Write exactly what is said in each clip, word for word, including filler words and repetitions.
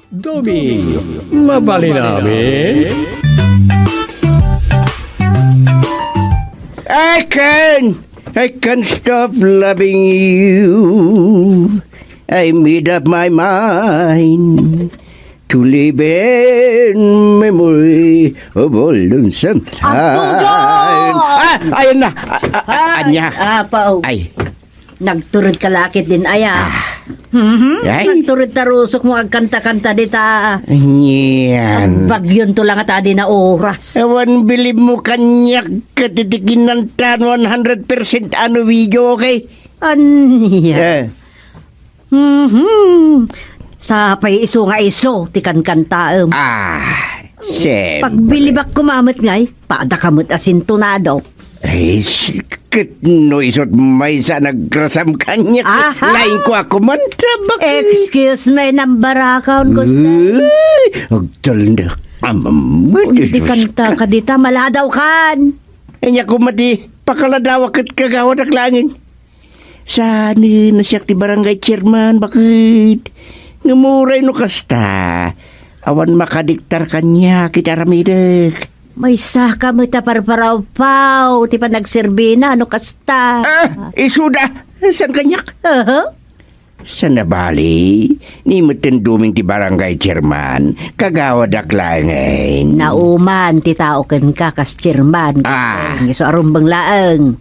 Doming, mabalin amin? I can't, I can't stop loving you. I made up my mind to live in memory of all lonesome time. Apo, Diyos! Ah, ayan na. Ah, ah, ah, Ay, anya? Apo. Ay. Nagtured ka lakit din, aya. Ah. Mhm. Ay. Nagtured ta rusok mo agkanta-kanta dita. Yan. Agbagyon to lang at adi na oras. Awan bilib mo kaniak ket iti kinantan one hundred percent ano video, okay? Ania? Eh. Mhm. Sapay isu nga isu ti kankantaem. Ah, siyempre. Pagbilibak koma met ngay, pada ka met a sintonado. Ay, s-, ket no isut maysa a nagrasam kaniak, aha, laing ko a kumanta, bakit? Excuse me, nambarakon, Gusto. Ay, agtalna. Amam, Diyos. Kanta ka dita, maladaw kan. Anya koma ti pakaladawak ket kagawadak laengen. Saan a siak ti barangay chairman, bakit? Ngem uray no kasta, awan makadiktar kaniak iti aramidek. Maysa ka met a parparawpaw ti panagserbina no kasta. Ah, isuda, saan kaniak? Aha. Saan a bali, ni metten Doming ti barangay chairman, kagawadak laengen. Nauman ti tao kenka kas chairman. Ah. Isu a rumbeng laeng.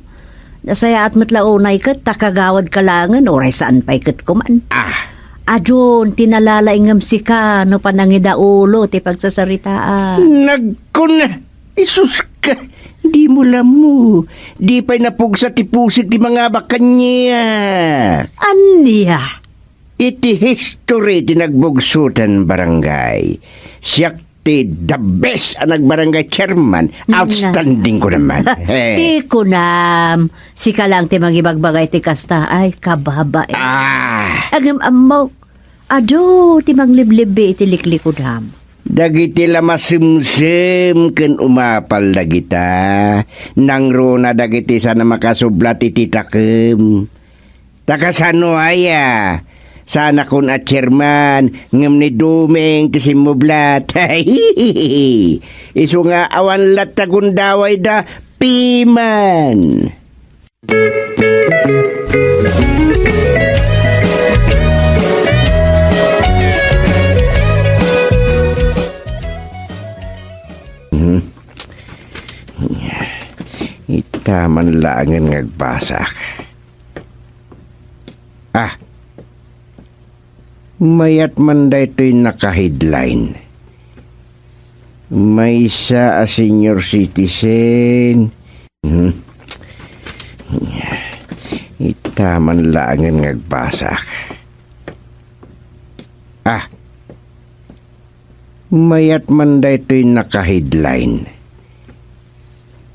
Nasayaat met la unay ket ta kagawad ka laengen, uray saan pay ket kuman. Ah. Adun ti nalalaing ngem sika no panangidaulo ti pagsasaritaan. Nagkuna, Isuska, di mo lammo. Di pay napugsa ti pusig ti mangabak kaniak. Ania? Iti history ti nagbugsotan barangay. Siak ti the best a nagbarangay chairman. Na. Outstanding ko naman. Ti kunam, sika lang ti mangibagbaga iti kasta, ay, kababain. Ah. Ngem ammok, adu ti mangliblibbi iti liklikudam. Dagiti la masemsem ken umapal dagita, nangruna dagiti saan a makasublat iti takem. Ta kasano aya? Saanakon a chairman, ngem ni Doming ti simmublat. Isu nga awan latta gundawayda piman. Mhm. Ita man laengen nga agbasak. Ah. Mayat man daytoy naka-headline. Maysa a senior citizen. Hmm. Ita man laengen nga agbasak. Ah. Mayat man daytoy naka-headline.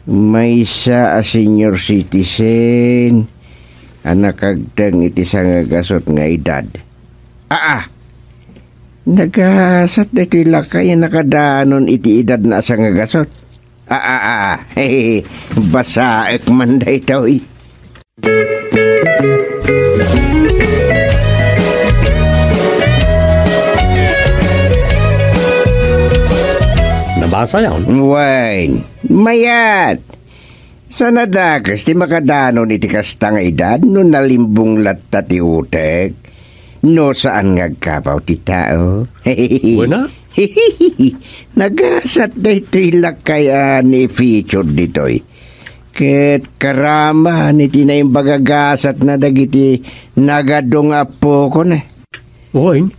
Maysa a senior citizen a nakagteng iti sangagasut nga edad. Aa! Nagasat daytoy lakay a nakadanon iti edadna a sangagasut. Aa, aa, aa. Basaek man daytoy. Nabasayon? Wen, mayat. Saan a dakes ti makadanon iti kasta nga edad no nalimbong latta ti utek? No saan nga agkabaw ti tao? Wen a? Nagasat daytoy lakay a ni-feature ditoy. Ket karaman iti naimbag a gasatna dagiti nagadu nga appokon. Wen,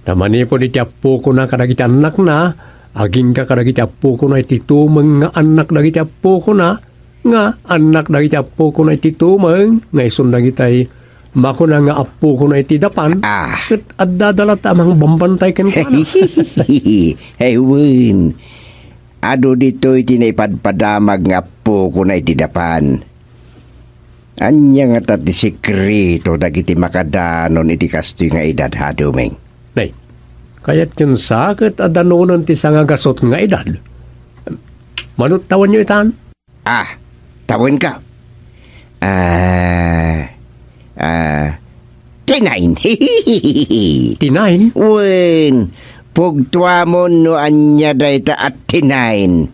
ta manipud iti appokona kadagiti annakna, agingga kadagiti appokona iti tumeng nga annak dagiti appokona, nga annak dagiti appokona iti tumeng, nga isun dagitay makuna nga appokona iti dapan, ah, ket addada latta a mangbambantay kenkuana. Ay, wen. Adu ditoy ti naipadpadamag nga appokona iti dapan. Ania ngata ti sekreto dagiti makadanon iti kastoy nga edad, ha, Doming? Nay, kayatyon sa ket a danonen ti sangagasut nga edad? Manuttawanyo itan? Ah, tawenka. Ah, ah, T nine. T nine? Wen, Pugtuamon no ania dayta a T nine.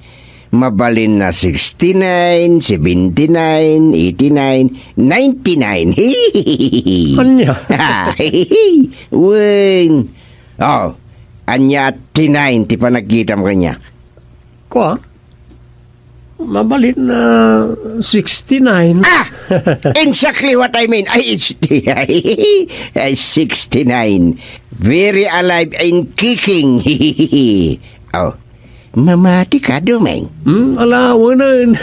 Mabalin a sixty-nine, seventy-nine, eighty-nine, ninety-nine. Ania? Wen. Oh, ania a T nine ti panagkitam kaniak? Kua? Mabalin a sixty-nine. Ah! Exactly what I mean. Ay, it's, ay, sixty-nine. Very alive and kicking. Oh, mamati ka, Dumeng. Hmm, ala, awanen.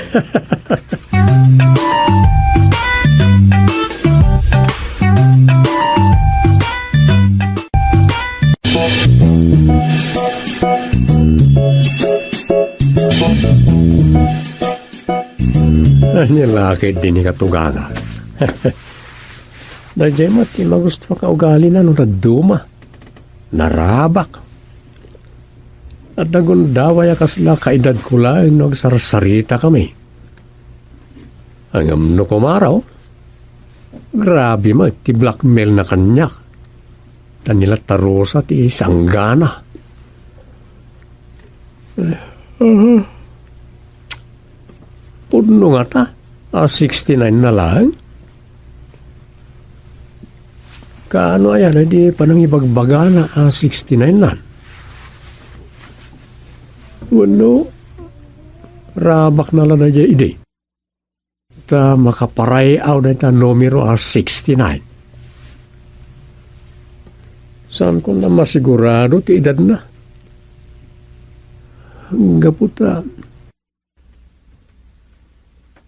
Ania la ketdi ni katugangak? Daydiay met ti magusto a kaugalina no dadduma. Narabak. Adda gundaway a kasla kaedadko laeng no agsarsaritakami. Ngem no kumaro, grabe met ti blackmailna kaniak. Ta ni la Tarusa ti sanggana. Pudno ngata a sixty-nine na laeng? Kaano aya daydi panangibagbagana a sixty-nine-nan? Wenno, rabakna la daydiay idi? Ta makaparay-aw dayta numero a sixty-nine. Saanko a masigurado ti edadna. Gapu ta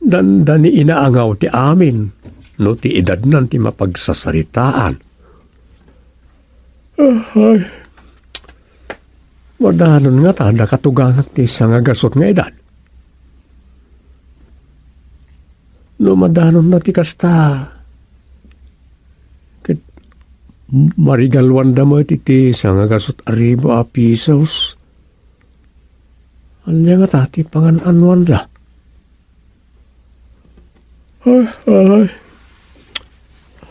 dandani inaangaw ti amin no ti edadnan ti mapagsasaritaan. Ay, madanon ngata da katugangak ti sangagasut nga edad. No madanonna ti kasta, ket marigaluanda met iti sangagasut a ribu a pisos. Ania ngata ti pangan-anuanda? Ay, ay.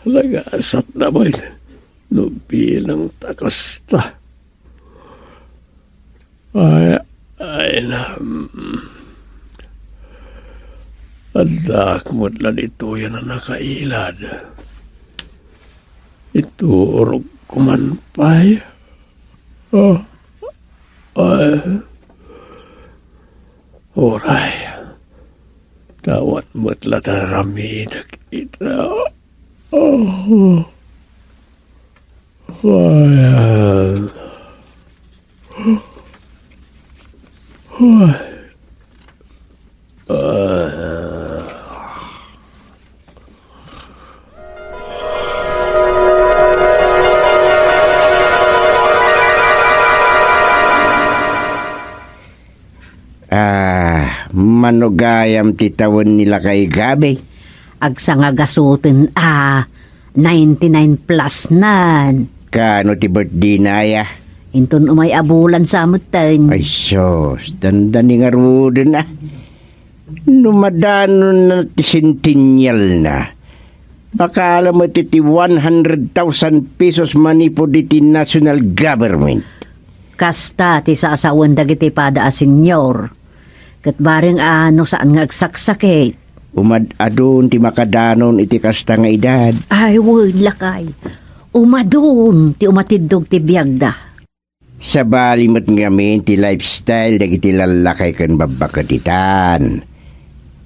Nagasatda met no bilangta kasta. Ay, ay na, mm. Addaak met la ditoy a nakailad. Iturogko man pay. Ah, ay. Uray, ta awan met la ti aramidek ita. Oh. Ay. Ay. Ah. Ah, mano gayam ti tawen ni lakay Gabi? Agsangagasuten a ninety-nine plus nan. Kaano ti birthday na aya? Inton umay a bulan sa metten. Ay sus, dandani ngaruden a. No madanonna ti centennial na, makaala met iti one hundred thousand pesos manipud iti national government. Kasta ti sasawen dagiti pada a senior. Ket bareng a no saan nga agsaksakit. Umad-adun ti makadanon iti kasta nga edad. Ay, wen, lakay. Umadun ti umatiddog ti biagda. Sabali met ngamin ti lifestyle dagiti lallakay ken babbaket itan.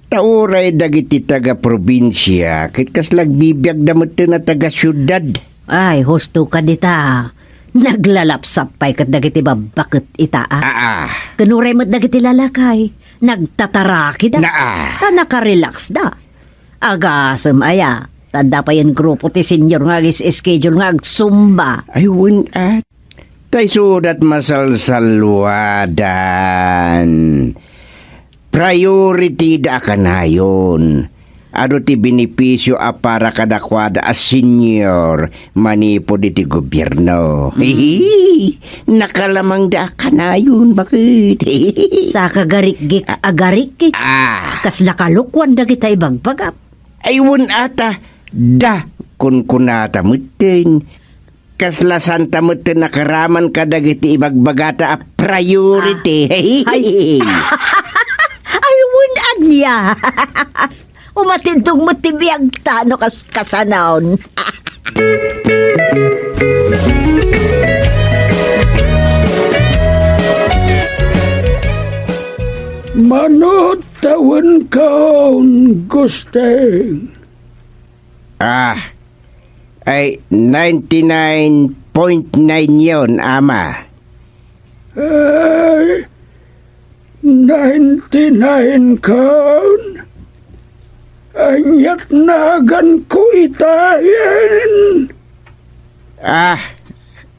Ta uray dagiti taga-probinsia ket kasla agbibiagda metten a taga-siudad. Ay, husto ka dita. Naglalapsat pay ket dagiti babbaket ita, a. Aa. Ken uray met dagiti lalakay, nagtatarakida. Naa. Ta nakarelaxda. Agasem aya, ta adda payen grupo ti senior nga agis-schedule nga agsumba. Ay, wen, a. Ta isudat masalsalluadan. Priority da a kanayon. Adu ti benepisio a para kadakuada a senior manipud iti gobierno. Mm. Hihi! Nakalamangda a kanayon, baket. Saka garikgik a garikgik. Ah. Kasla kalokuan dagita ibagbagam. Ay, wen ata, da, kunkunata metten. Kasla santa met ti nakaraman kadagiti ibagbagata a priority. Ah. Ay. Ay, wen ania. Umatintog met ti biagta no kas-, kasanon. Mano tawenkaon, Gusteng? Ah, ay, ninety-nine point nine yon, Ama. Ay, ninety-nine kon? Aniat naganko itayen? Ah,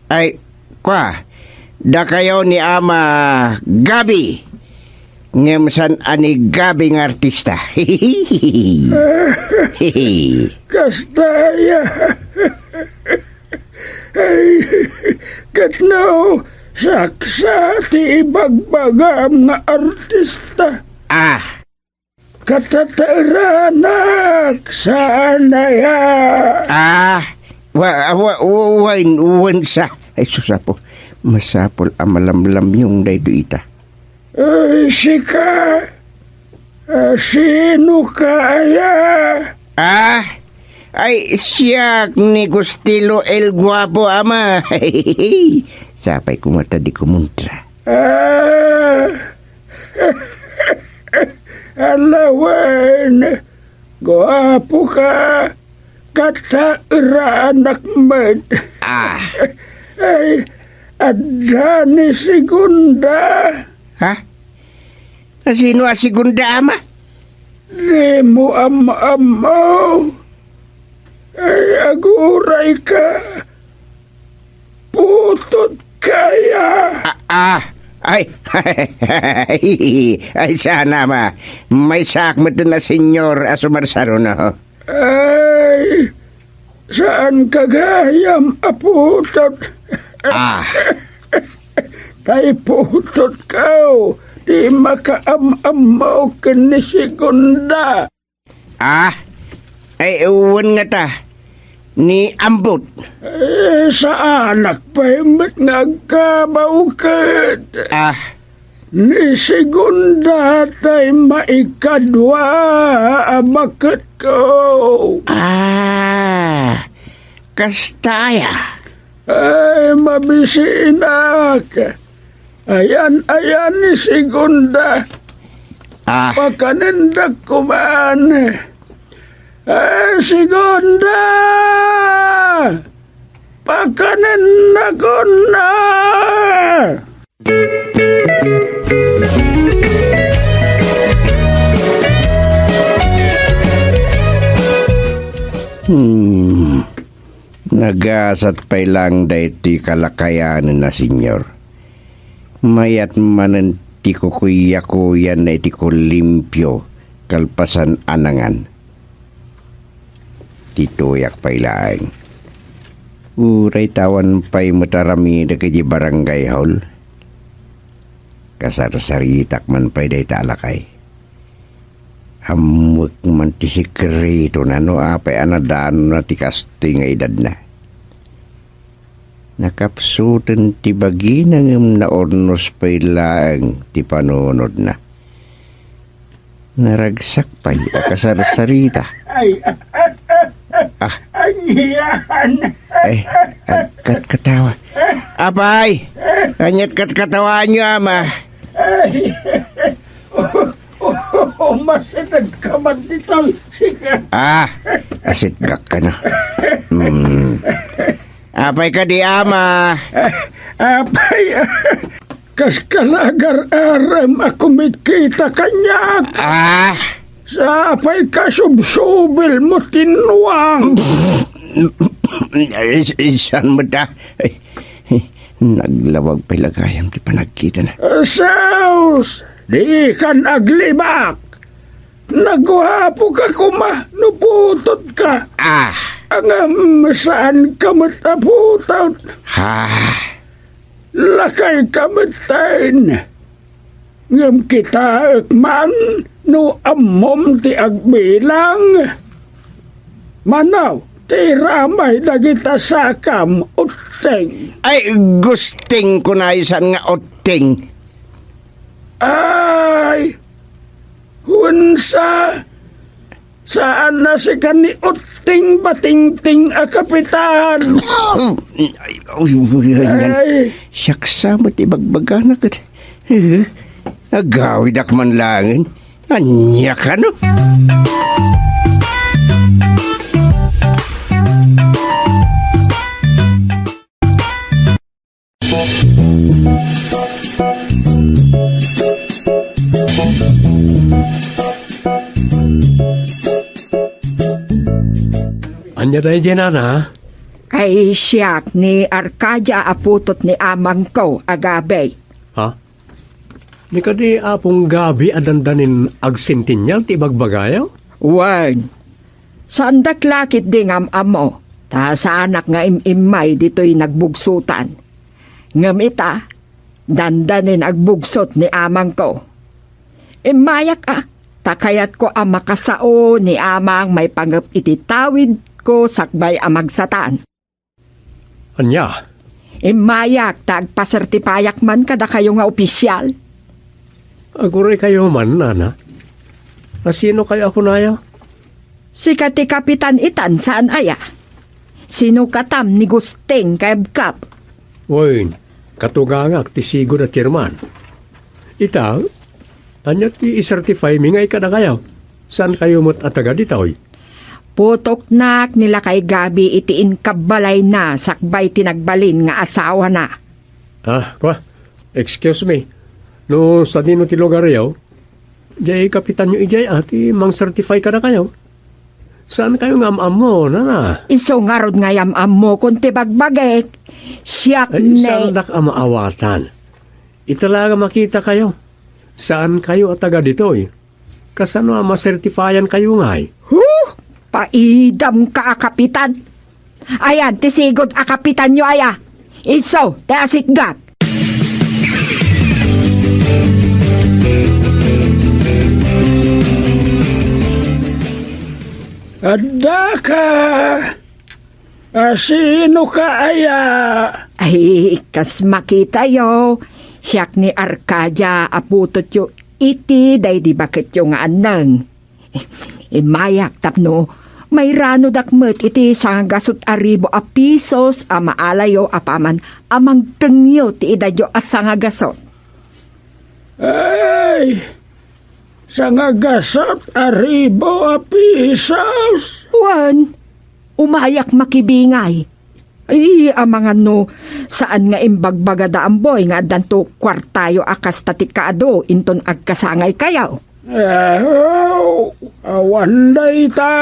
ay, kwa, dakayo ni Ama Gabi. Ngem saan a ni Gabi nga artista. Kasta aya. Ay, ket no, saksa ti ibagbagam nga artista. Ah. Katataeranak, saan aya? Ah, wa-, wa-, wa-, wen, wen sa. Ay, sus, Apo, masapul a malamlamyong daytoy ita. Ay, sika? Ah, sino ka aya? Ah, ay, siak ni Gustilo el Guapo, Ama. Sapay koma ta di kumuntra. Ah, ala wen, guapo ka, katataeranak met. Ah. Ay, adda ni Segunda. Ha? Sino a Segunda, Ama? Dimo am-ammo. Ay, aguray ka. Putot kaya. Ah, ah. Ay, ay, saan, Ama. Maysaak met a senior a sumarsaruno. Ay, saan ka gayam a putot? Ah. Tay putotko, di makaam-ammo ken ni Segunda. Ah, ay, wen ngata, ni Ambot. Eh, saanak pay met nga agkabaw ket. Ah. Ni Segunda tay maikadua a baketko. Ah, kasta aya? Ay, mabisinak. Ayan-ayan ni Segunda. Ah. Pakanendak koman. Ay, Segunda! Pakanennakonna! Hmm. Nagasat pay laeng daytoy kalakayanen a senior. Mayat manen ti kukuyakuyanna iti kolimpio kalpasan a nangan. Ti tuyak pay laeng. Uray ta awan pay met aramidek iti barangay hall. Kasarsaritak man pay dayta a lakay. Ammoek man ti sekretona no apay a nadanonna ti kastoy nga edadna. Nakapsuten ti bagina ngem naurnos pay laeng ti panunodna. Naragsak pay a kasarsarita. Ay, ah, anian? Ay, agkatkatawa. Apay, aniat katkatawaanyo, Ama? Ay, umasiteg ka man ditoy, sika. Ah, asitgak kano. Hmm. Apay kadi, Ama? Apay, kas kalagar-arem a kumitkita kaniak. Ah? Sapay kasubsubil mo ti nuang. Is-, isan met a. Naglawag pay la gayam ti panagkitana. Sus, dikan aglibak. Naguapo ka koma no putot ka. Ah. Ngem saan ka met a putot. Ah. Lakay ka metten. Ngem kitaek man no ammom ti agbilang. Manaw ti ramay dagita sakam, ut-, Utting. Ay, Gusting, kunay, saan nga Utting? Ay, wensa, saan a sika ni Utting Batingting a kapitan? Ay, uy, uy, uy, yan. Ay. Siak sa met ibagbagana ket, eh, agawidak man laengen. Ania kano? Ania daydiay, nana? Ay, siak ni Arcadia a putot ni amangko a Gabi. Ha? Ni kadi Apong Gabi a dandanin agsentennial ti ibagbagayo? Wen, saandak la ketdi nga am-ammo, ta saanak nga im-immay ditoy nagbugsotan. Ngem ita, dandanin agbugsot ni amangko. Immayak a, ta kayatko a makasao ni amang maipangngep iti tawidko sakbay a magsatan. Ania? Immayak ta agpasertipayak man kadakayo nga opisial. Aguraykayo man, nana. A, sinokayo a kunayo? Sika ti kapitan itan, saan aya? Sinokatam ni Gusting, kaebkap? Wen, katugangak ti sigud a chairman. Ita, ania ti isertify mi ngay kadakayo? Saankayo met a taga ditoy? Putoknak ni Lakay Gabi iti inkabbalayna sakbay ti nagbalin nga asawana. Ah, kwa, excuse me. No sadino ti lugaryo, diay kapitanyo idiay a ti mang-certify kadakayo. Saankayo nga am-ammo, nana? Isu ngarud nga yam-ammokon ti bagbagik. Siak Ay, ne- saandak a maawatan. Ita la nga makitakayo. Saankayo a taga ditoy. Kasano a masertifayankayo ngay? Huh! Paidamka a kapitan! Ayan ti sigud a kapitanyo aya. Isu ti asitgak. Addaka! A, sinoka aya? Ay, kas makitayo, siak ni Arcadia a putotyo iti daydi baketyo nga anneng. Immayak tapno mairanodak met iti sangagasut a ribu a pisos a maalayo apaman a mangtengyo ti idadyo a sangagasut. Ay, sangagasut a ribu a pisos? Wen, umayak makibingay. Ay, amangan no, saan nga imbagbagada amboy nga addanto kuartayo a kasta ti kaadu inton agkasangaykayo. Aw, awan dayta.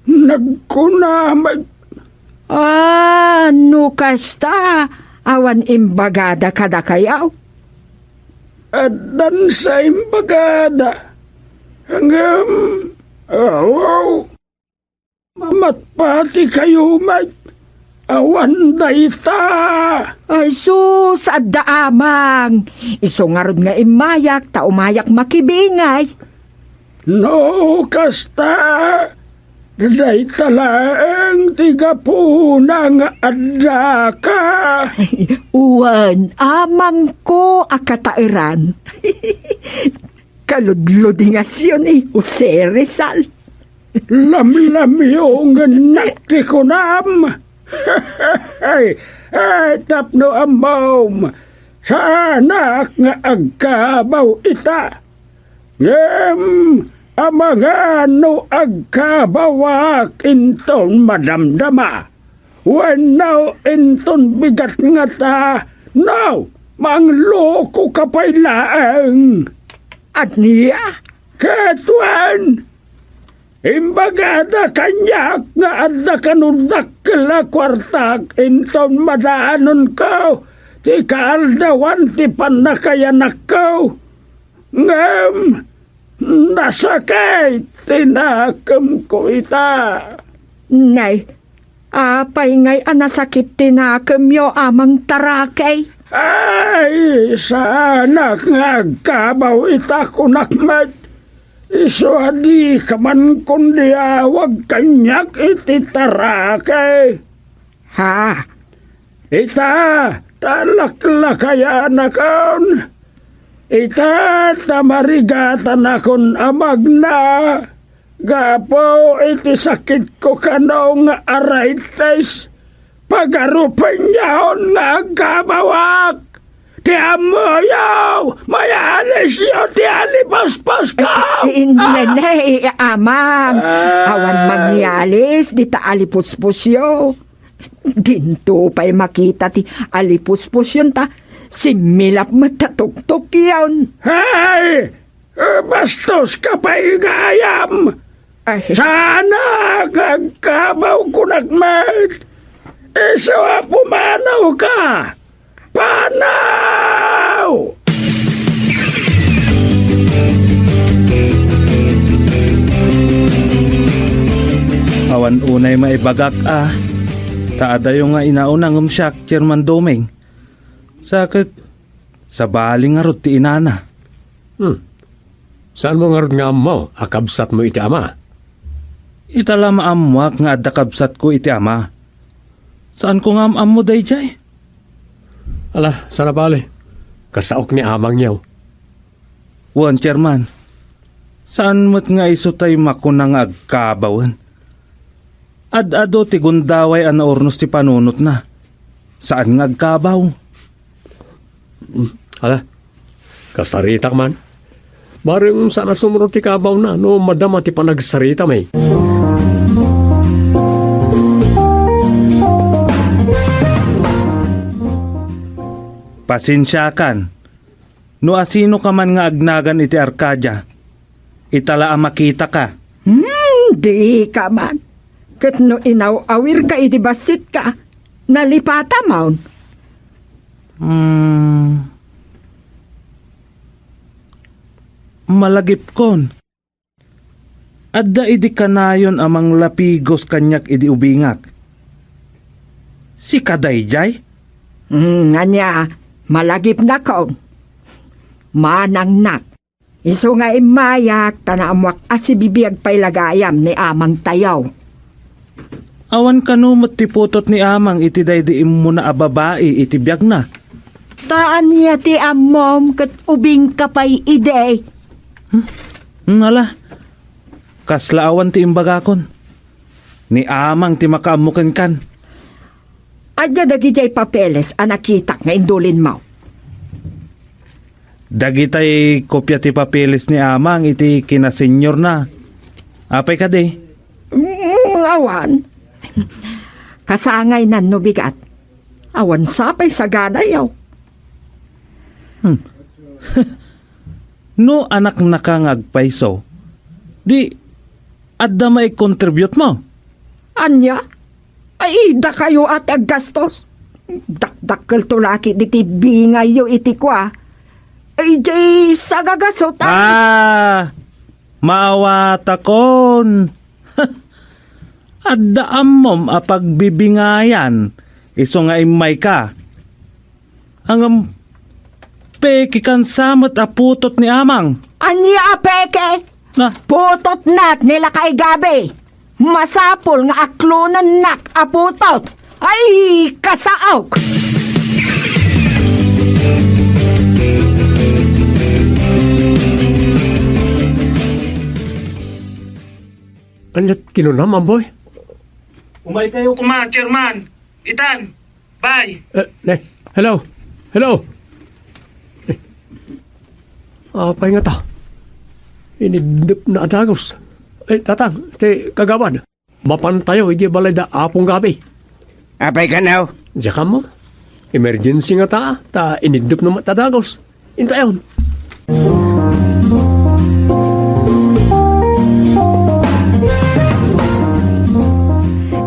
Nagkuna met. Ah, no kasta, awan imbagada kadakayo? Addan sa imbagada. Ngem, aw, mamatpatikayo met. Awan dayta. Ay, sus, adda amang. Isu ngarud nga immayak, ta umayak makibingay. No kasta, dayta laeng ti gapuna nga addaka. Wen, amangko a kataeran. Kaludludingasyon ni Jose Rizal. Lamlamiongennak ti kunam. Ay, tapno ammom, saanak nga agkabaw ita. Ngem amangan no agkabawak inton madamdama, wenno inton bigat ngata, no manglokoka pay laeng. Ania? Ket wen, imbagada kaniak nga adda kano dakkel a kuartak inton madaanonko ti kaaldawan ti pannakayanakko. Ngem nasakit ti nakemko ita. Nay, apay ngay a nasakit ti nakemyo, Amang Tarakey? Ay, saanak nga agkabaw ita, kunak met. Isu a dika man kundiawag kaniak iti Tarakey. Ha? Ita, ta laklakayanakon. Ita, ta marigatanakon a magna. Gapu iti sakitko kano nga arthritis, pagarupenyon nga agkabawak. Ti ammoyo, mayalisyo ti alipuspusko. Eh, eh, nene, amang. Ah. Awan mangyalis dita alipuspusyo. Dinto pay makita ti alipuspusyon ta simmilap met ta tuktukyon. Hey! Eh, bastoska pay gayam. Ay. Saanak nga agkabaw kunak met. Isu a pumanawka. Panaw! Awan unay maibagak a, ta adayo nga inauna ngem siak, Chairman Doming. Sa ket, sabali ngarud ti inana. Hmm. Saanmo ngarud nga ammo a kabsatmo iti ama? Ita la maammoak nga adda kabsatko iti ama. Saanko nga am-ammo daydiay. Ala, sana bale. Kasaok ni amangyo. Wen, Chairman. Saan met nga isu tay makuna nga agkabawen. Ad-adu ti gundaway a naurnos ti panunotna. Saan nga agkabaw. Ala, kasaritak man. Bareng saan a sumro ti kabawna no madama ti panagsarita mi. Pasensiakan. No asinoka man nga agnagan iti Arcadia, ita la a makitaka. Hmm, dika man. Ket no inaw-awirka idi bassitka, nalipatamon. Hmm. Malagipkon. Adda idi kanayon a manglapigos kaniak idi ubingak. Sika daydiay? Hmm, ania, malagipnakon. Manangnak. Isu nga immayak, ta naammoak a sibibiag pay la gayam ni amangtayo. Awan kano met ti putot ni amang iti daydi immuna a babai iti biagna. Ta ania ti ammom ket ubingka pay idi? Hmm? Hmm, ala. Kasla awan ti imbagakon. Ni amang ti makaammo kenkan. Adda dagidiay papeles a nakitak nga indulinmo. Dagitay kopia ti papeles ni amang iti kinasenyorna. Apay kadi? Mm, awan. Kasangaynan no bigat. Awan sapay saganayo. Hmm. No anaknaka nga agpayso, di adda maikontributmo? Ania? Ay, dakayo a ti aggastos. Dakdakkelto la ketdi ti bingayyo iti kua. Ay, diay sagagasot, ay. Ah, maawatakon. Adda ammom a pagbibingayan, isu nga immayka. Ngem, pekekan sa met a putot ni amang. Ania a peke? Na? Putotnak ni lakay Gabi. Masapul nga aklonennak a putot. Ay, kasaok! Ania't kinunam, Amboy? Umaykayo koma, Chairman. Itan. Bye. Eh, ne. Hello. Hello. Eh. Apay ngata? Inidnepna a dagus. Eh, Tatang, ti kagawad. Mapantayo idiay balay da Apong Gabi. Apay kano? Diak ammo. Emergency ngata, ta inidnepna met a dagus. Intayon.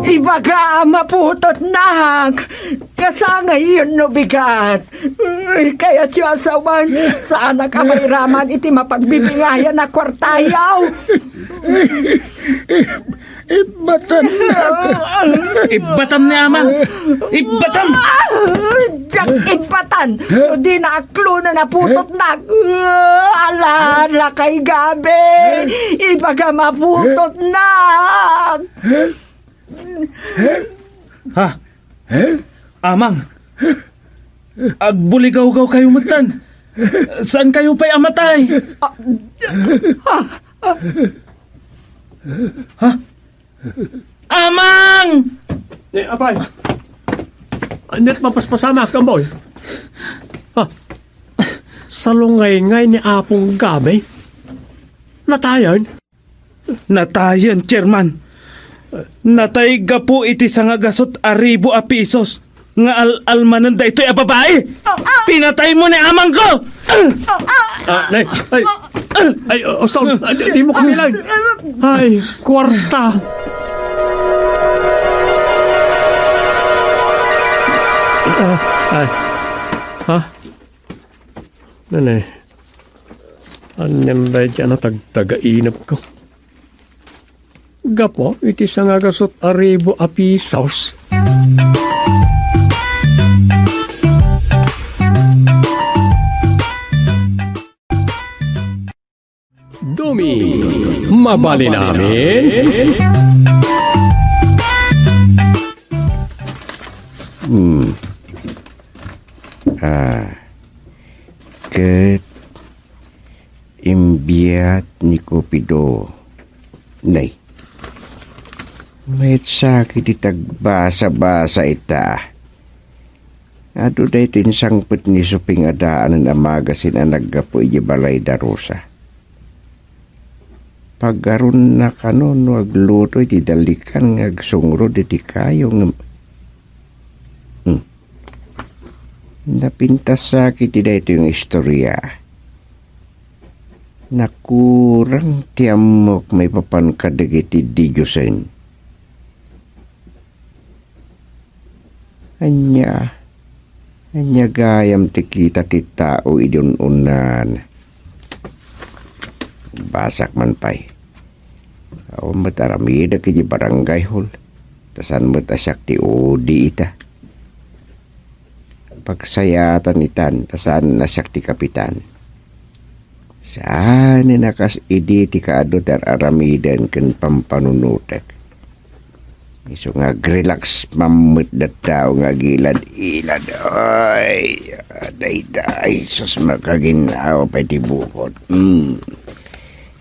Ibagam a putotnak. Kasangayyon no bigat. Ay, kayatyo a sawen, saanak a mairaman iti mapagbibingayan a kuartayo. Ibbatannak. Ibbatam ni Ama. Ibbatam. Ah, diak ibbatan. No dina aklonen a putotnak. Ah, ala, lakay Gabi. Ibagam a putotnak. Ha? Eh? Amang, Agbuligawgaw kayo metten. Saan kayo pay a matay? Ah, ah, ah. Ha? Amang! Eh, apay. Ania't mapaspasama, Kamboy? Ah, salungayngayen ni Apong Gabe? Natayen? Natayen, Chairman. Natay gapu iti sangagasut a ribu a pisos nga al-almanen daytoy a babai. Pinataymo ni amangko! Ah, nay, ay, ay, Ostol, ah, di, di mo kami lang. Ay, kwarta. Ah, ay. Ha? Nanay, anian dayta a natagtagainepko? Gapu iti sangagasut a ribu a pisos. Dumi, mabalin amin? Hmm. Ah. Ket imbiat ni Cupido. Nay. Mayat sakit iti agbasa-basa ita. Adu daytoy insangpet ni Suping a daanen a magasin a naggapu idiay balay da Rosa. Pagaronna kano no agluto iti dalikan nga agsungrod iti kayo ngem, hmm. Napintas sakit iti daytoy nga istoria. Nakurang ti ammok maipapan kadagiti didiosen. Ania, ania gayam ti kita ti tao idi un-unaan? Basak man pay. Awan met aramidek iti barangay hall. Ta saan met a siak ti udi ita. Pagsayaatan itan, ta saan a siak ti kapitan. Saan a kas idi ti kaadu ti ar-aramiden ken pampanunotek. Isu nga agrelax man met da tao nga agilad-ilad. Ay, dayta, ay, sus, makaginhawa pay ti bukod. Mm.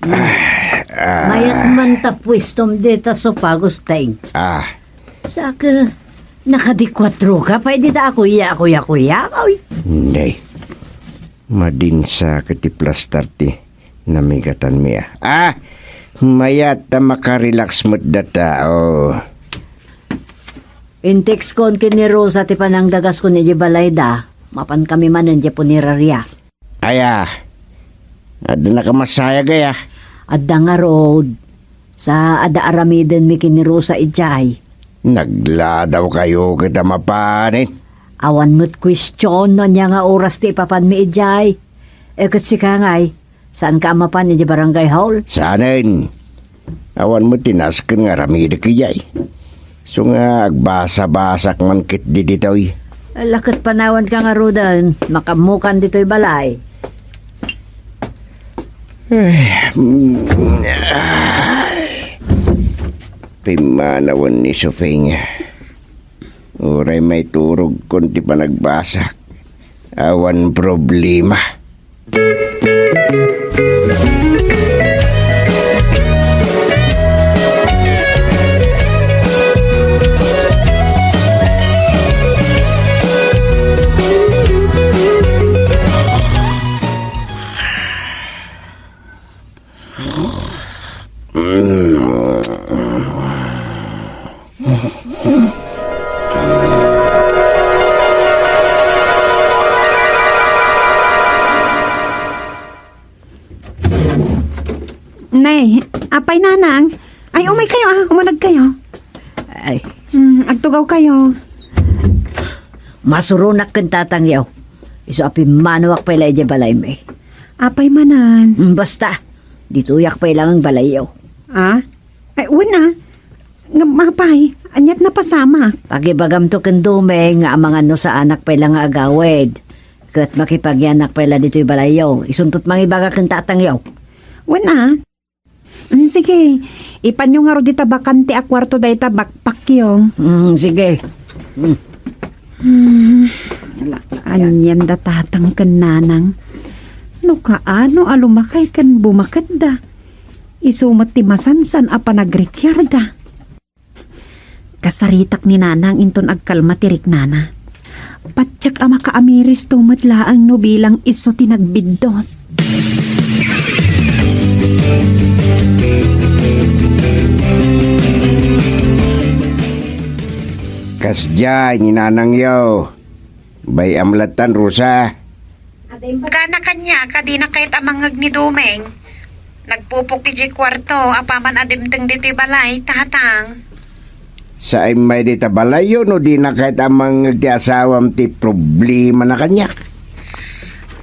Ah, ah. Mayat man ta puestom dita sopa, Agustin. Ah. Saka, nakadikuatro ka pay dita a kuya, kuya, kuya, oy. Nay. Madin sakit ti plastar ti namigatanmi a. Ah! Mayat ta makarelax met da tao. Intexkon ken ni Rosa ti panangdagaskon idiay balayda. Mapankami manen idiay puneraria. Aya, adda nakamasayag aya? Adda ngarud. Sa adda aramidenmi ken ni Rosa idiay. Nagladawkayo ket a mapanen? Awan met kuestion no ania nga oras ti ipapanmi idiay. E ket sika ngay, saanka a mapan idiay barangay hall? Saanen. Awan met ti nasken nga aramidek idiay. Isu nga agbasa-basak man ketdi ditoy. Ala ket panawanka ngaruden, makaammokan ditoy balay. Eh, mm, ay. Pimmanawen ni Sofing. Uray maiturogkon ti panagbasak, awan problema. Nay, apay, nanang? Ay, umay kayo, ah. Umuneg kayo. Ay. Hmm, agtugaw kayo. Masuronak ken tatangyo. Isu a pimmanuak pay la idiay balaymi. Apay manen? Hmm, basta. Ditoyak pay la nga balayyo. Ah? Ay, wen, ah. Ngem apay, ania't napasamak? Pakibagamto ken Dumeng nga amangan no saanak pay la nga agawid. Ket makipagyanak pay la ditoy balayyo. Isunto't mangibaga ken tatangyo. Wen, ah. Mm, sige. Ipanyo ngarud dita bakante a kuarto dayta backpackyo. Mm, sige. Mm. Hmm, anian da tatang ken nanang? No kaano a lumakay ken bumaketda, isu met ti masansan a panagrikiarda. Kasaritak ni nanang inton agkalma ti riknana. Patiek a makaamiristo met laeng no bilang isu ti nagbiddut. Kasdiay ni nanangyo. Bay-am lattan, Rosa. Imbagana kaniak a dina kayat a mangngeg ni Doming. Nagpupok idiay kuarto apaman a dimteng ditoy balay, tatang. Saan met dita balayyo no dina kayat a mangngeg ti asawam ti problemana kaniak?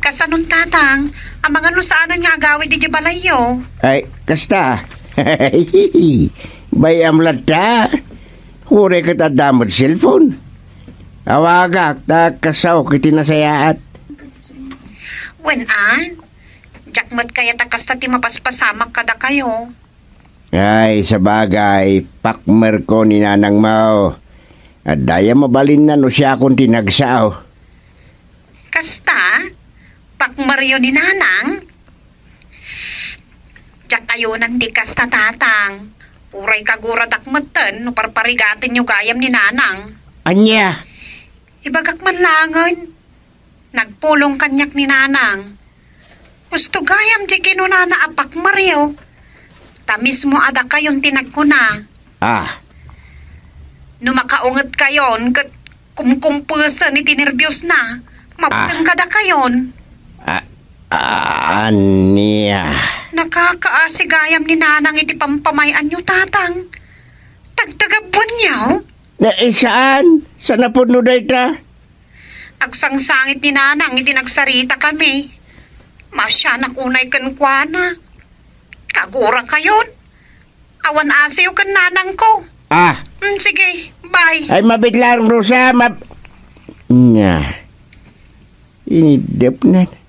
Kasanon, tatang? Amangan no saanen nga agawid idiay balayyo. Ay, kasta. Bay-am latta. Uray ket adda met cellphone. Awagak ta kasaok iti nasayaat. Wen a, diak met kayat a kasta ti mapaspasamak kadakayo. Ay, sabagay, pakmerko ni nanangmo. Adda aya mabalinna no siakon ti nagsao. Kasta, pakmeryo ni nanang? Diak ayonan ti kasta, tatang. Uray kaguradak metten no parparigatenyo gayam ni nanang. Ania? Ibagak man laengen, nagpulong kaniak ni nanang. Husto gayam ti kinunana a pakmeryo. Ta mismo a dakayon ti nagkuna. Ah. No makaungetkayon ket kumkumpesen iti nerbiosna, mabuteng Ah. kadakayon. Ah, ah, ania? Nakakaasi gayam ni nanang iti pampamay-anyo, tatang. Tagtagabbuanyo? Na, eh, saan? Saan a pudno dayta? Agsangsangit ni nanang iti nagsaritakami. Maasianak unay kenkuana. Kagurakayon. Awan asiyo ken nanangko. Ah. Mm, sige, bye. Ay, mabit lang, Rosa, mab-, nya. Inidepnan.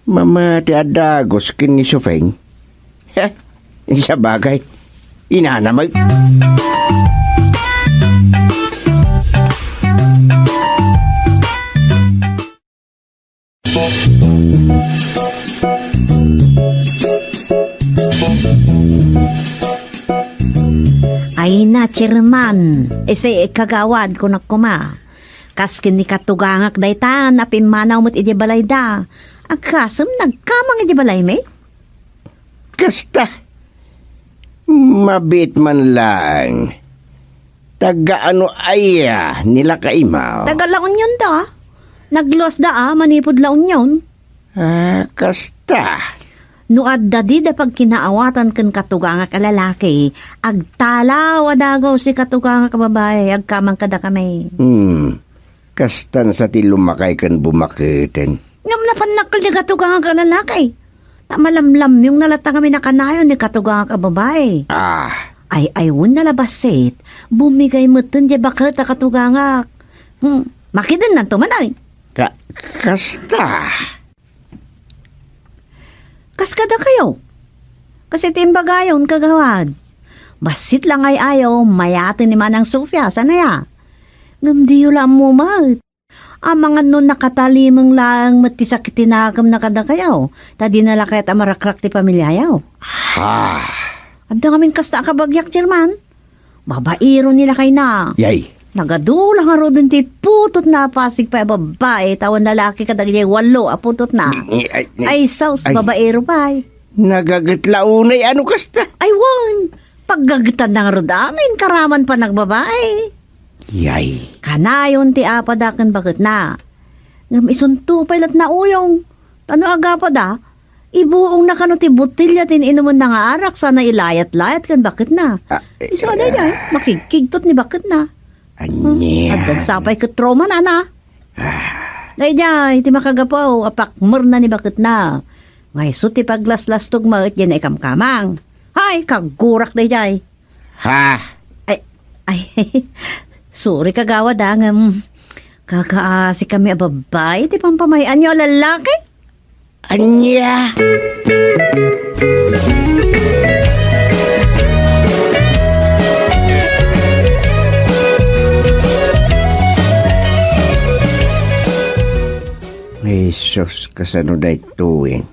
Mamati a dagus ken ni Sufeng. Heh, sabagay, inana met. Ay na, Chairman. Isi, kagawad, kunak koma. Kas ken ni katugangak dayta, napimmanaw met idiay balayda. Agkasem nagkamang idiay balaymi? Kasta, mabiit man laeng. Taga ano aya ni lakaimaw? Taga La Union da. Nagluas da a manipud La Union. Ah, kasta. No adda dida pagkinaawatan ken katugangak a lalaki, agtalaw a dagus ti katugangak a babai, agkamang kadakami. Hmm. Kastan sa ti lumakay ken bumaketen. Ngem napannakkel ti katugangak a lalaki. Ta malamlamyongna latta ngamin a kanayon ni katugangak a babai. Ah. Ay, ay, wen na la bassit. Bumigay metten ti baket a katugangak. Hmm, makidennanto man ay. Ka-, kasta. Kas kadakayo? Kas iti imbagayon, kagawad. Bassit la nga ay-ayo, mayati ni Manang Sofia, saan aya? Ngem diyo la ammo met. Amangan no nakatalimeng laeng met ti sakit ti nakemna kadakayo, ta dina la kayat a marakrak ti pamiliayo. Ha? Adda ngamin kasta a kabagiak, Chairman. Babaero ni lakayna. Yay. Nagadu la ngaruden ti putotna a pasig pay a babbai, ta awan lalaki kadagiti wallo a putotna. Ay, ay, ay. Ay, sus, ay. Babaero pay. Nagaget la unay, ano kasta? Ay, wen. Paggagetanna ngarud amin, karaman panagbabai. Yay. Kanayon ti apada ken baketna. Ngem isunto pay lat nauyong. Ta no agapada, ibuongna kano ti botelya ti in-inumenna nga arak sana ilayat-layat ken baketna. Ah, eh, isu a daydiay, ah. Makigkigtot ni baketna. Ania? Hmm, addan sapay ket trauma na, na. Ah. Daydiay, ti makagapu, a pakmerna ni baketna. Nga isu ti paglaslastog met diay naikamkamang. Hay, kagurak daydiay. Ha? Ay, ay, sorry, kagawad, ah, ngem kakaasi kami a babbai ti pampamay-anyo a lalaki. Ania? Sus, kasano daytoyen?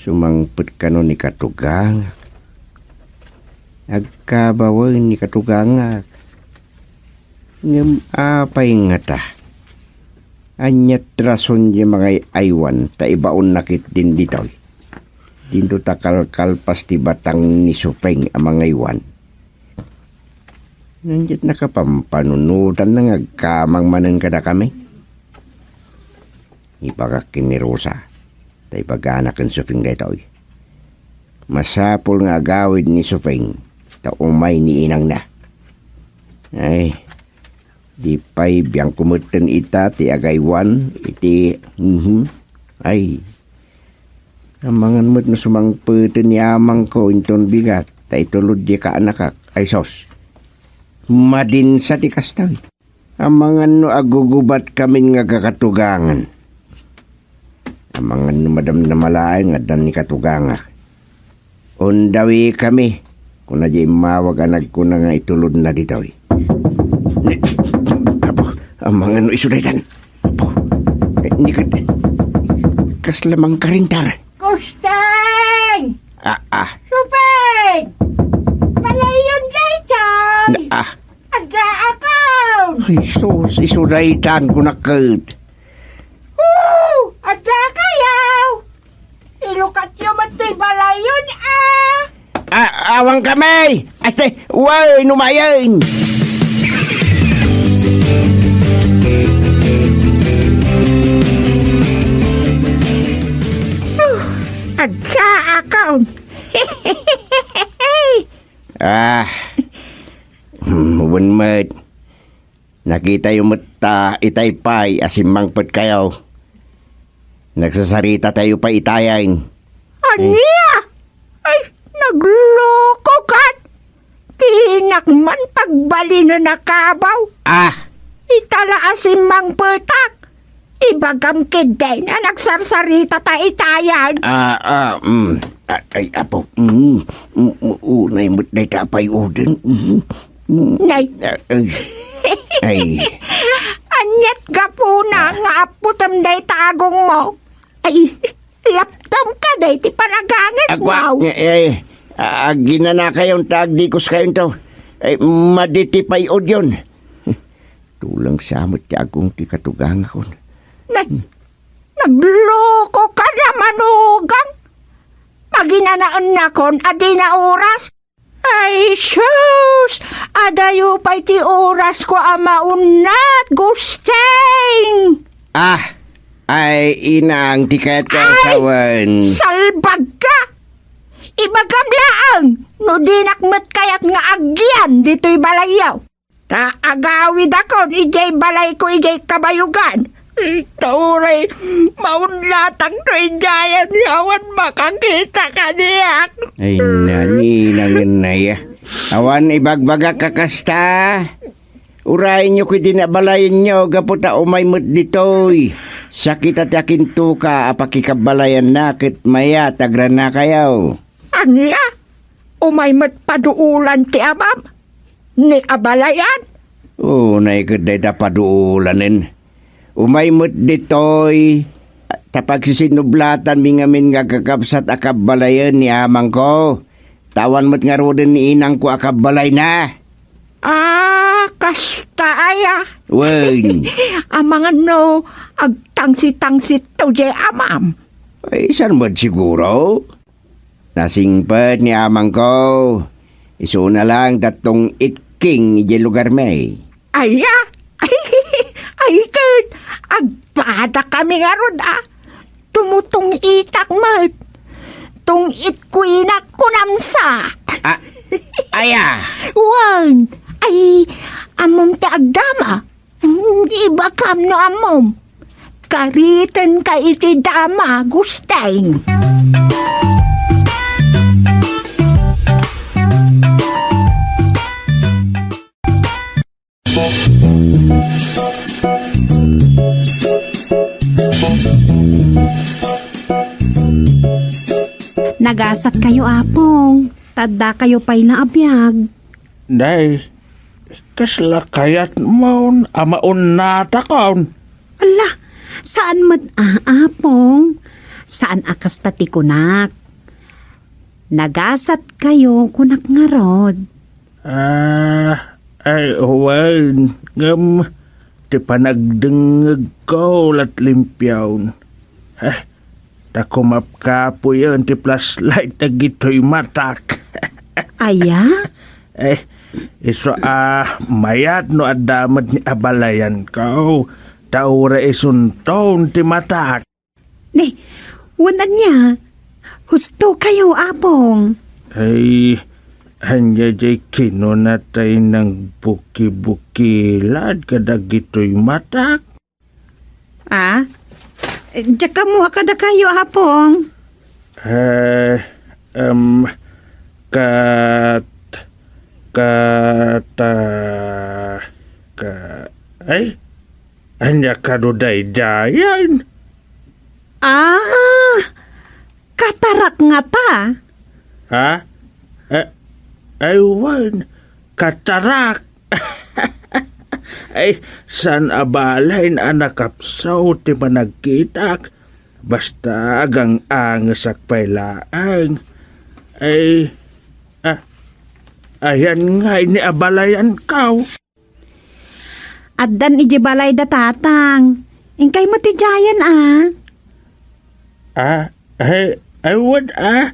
Sumangpet kano ni katugangak? Agkabawen ni katugangak. Ngem apay ngata? Ania ti rason diay mangay-aywan ta ibaonna ketdin ditoy? Dinto ta kalkalpas ti batang ni Supeng a mangaywan. Ngem ket nakapampanunotanna nga agkamang manen kadakami. Ibagak ken ni Rosa, ta ibagana ken Supeng daytoy. Masapul nga agawid ni Supeng, ta umay ni inangna. Ay, di pay biangko metten ita ti agaywan iti, mhm. Ay, amangan met no sumangpeten ni amangko inton bigat, ta itulod diay kaanakak. Ay sus, madinsa ti kasta. Amangan no agugubatkamin nga agkakatugangan. Amangan no madamdama laeng nga addan ni katugangak. Undawikami, kuna diay immawag a nagkuna nga itulodna ditoy. Apo, amangan no isu daytan. Apo, ni ket, kasla mangkarintar. Gusteng! Ah, ah. Supeng! Palayon daytan! Na, ah. Addaakon! Ay, sus, isu daytan, kunak ket. Hoo! Addakayo! Ilukatyo met ti balayon, a! Ah, awan kami! Ate, way, numayen! Huh, addaakon! Ah, hmm, wen met. Nakitayo met ta itay pay a simmangpetkayo. Nagsasaritatayo pay itayen. Ania? Ay, naglokokan! Dinak man pagbalinen a kabaw. Ah! Ita la a simmangpetak. Ibagam ketdin a nagsarsarita ta itayen. Ah, ah, mm. Ah, ay, apo. Mm, mm, mm, unay met dayta a pay-oden. Mm, mm. Nay. Ah, ay. Ay. Aniat gapuna nga apputem dayta agongmo? Ay, laptom ka dayta panagangas. Agwa, mo. Eh, eh, ah, aginanakayon ta agdikoskayonto. Ay, madi ti pay-odyon. Tulang sa met ti agong ti katugangakon. Nay, naglokoka a manugang. Paginanaennakon a dina oras. Ay, sus! Adayo pay ti orasko a maunnat, Gusteng! Ah, ay, inang, ti kayat ko a sawen. Salbag ka! Ibagam laeng no dinak met kayat nga agyan ditoy balayyo. Ta agawidakon idiay balayko idiay kabayogan. Ta uray, maunlatang no idiayen nga awan makakita kaniak. Ay, nani, nangan na ya. Awan ibagbagak a kasta. Urayenyo kadi nga balayenyo, gapu ta umay met ditoy. Sakita ti akintoka a pakikabalayanna ket mayat agranakayo. Ania? Umay met paduulan ti amam? Ni abalayan? Unay ket dayta paduulanen. Umay met ditoy, ta pagsisinublatanmi ngamin nga agkakabsat a kabbalayen ni amangko. Ta awan met ngaruden ni inangko a kabbalayna. Ah, kasta aya. Wen. Amangan no agtangsi-tangsit to diay amam. Ay, saan met siguro? Nasingpet ni amangko. Isuna lang ta tong-itking idiay lugarmi. Aya? Ay, ket agpadakami ngarud a. Tumutong-itak met. Tong-itko inak kunamsa. Ah, aya? Wen, ay, ammom ti agdama. Ibagam no ammom. Karitenka iti dama, Gusteng. Nagasatkayo, Apong. Ta addakayo pay nga abiag. Nay, kasla kayatmon a maunnatakon? Alla, Saan met a, Apong. Saan a kasta ti kunak. Nagasatkayo, kunak ngarud. Ah, ay, wen, ngem ti panagdengngegko lat limpiawn. Eh, ta kumapkapuyen ti flashlight dagitoy matak. Aya? Eh, isu a mayat no adda met ni abalayanko, ta uray isunton ti matak. Ne, wen ania? Husto kayo, Apong. Ay, ania jay kinuna tay nang bukibukilad kadagitoy matak? Ah? Diak ammo a kadakayo, Apong. Eh, em, kat-, kata-, ka-, ay? Ania kano daydiayen? Ah, katarak ngata. Ha? Eh, ay, wen, katarak. Ay, saan a balayna a nakapsaw ti panagkitak. Basta agang-angesak pay laeng. Ay, ah, ayan nga ini abalayanko. Addan idiay balay da tatang. Inkay met idiayen a. Ah, ay, ay, wen a.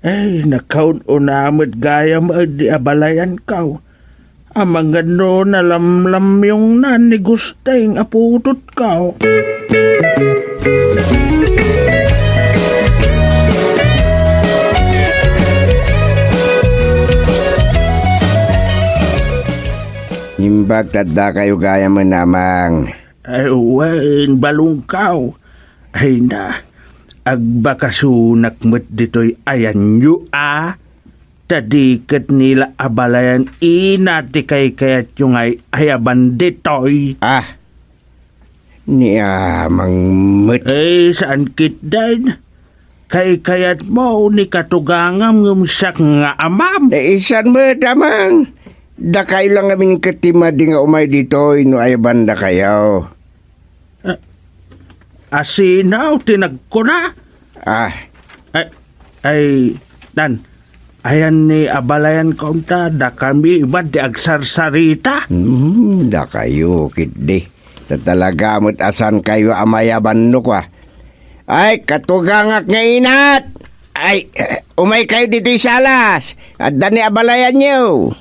Ay, nakaun-una met gayam a di abalayanko. Amangan no nalamlamyongnan ni Gusteng a pudotko. Imbag ta addakayo gayamen, Amang. Ay, wen, balungkaw. Ay na, agbakasonak met ditoy ayanyo a. Ta di ket ni la abalayan ina ti kaykayatyo nga ay-ayaban ditoy. Ah, ni Amang met. Eh, saan ketdin? Kaykayatmo ni katugangam ngem siak nga amam? Eh, saan met, Amang? Dakayo lang ngamin ket ti madi nga umay ditoy no ayabandakayo. Ah, asino ti nagkuna? Ah. Ay, ay, nan, ayan ni abalayanko unta, dakami man ti agsarsarita. Hmm, dakayo, ketdi. Ta talaga met a saankayo a mayaban no kua. Ay, katugangak nga inat! Ay, umaykayo ditoy salas. Adda ni abalayanyo.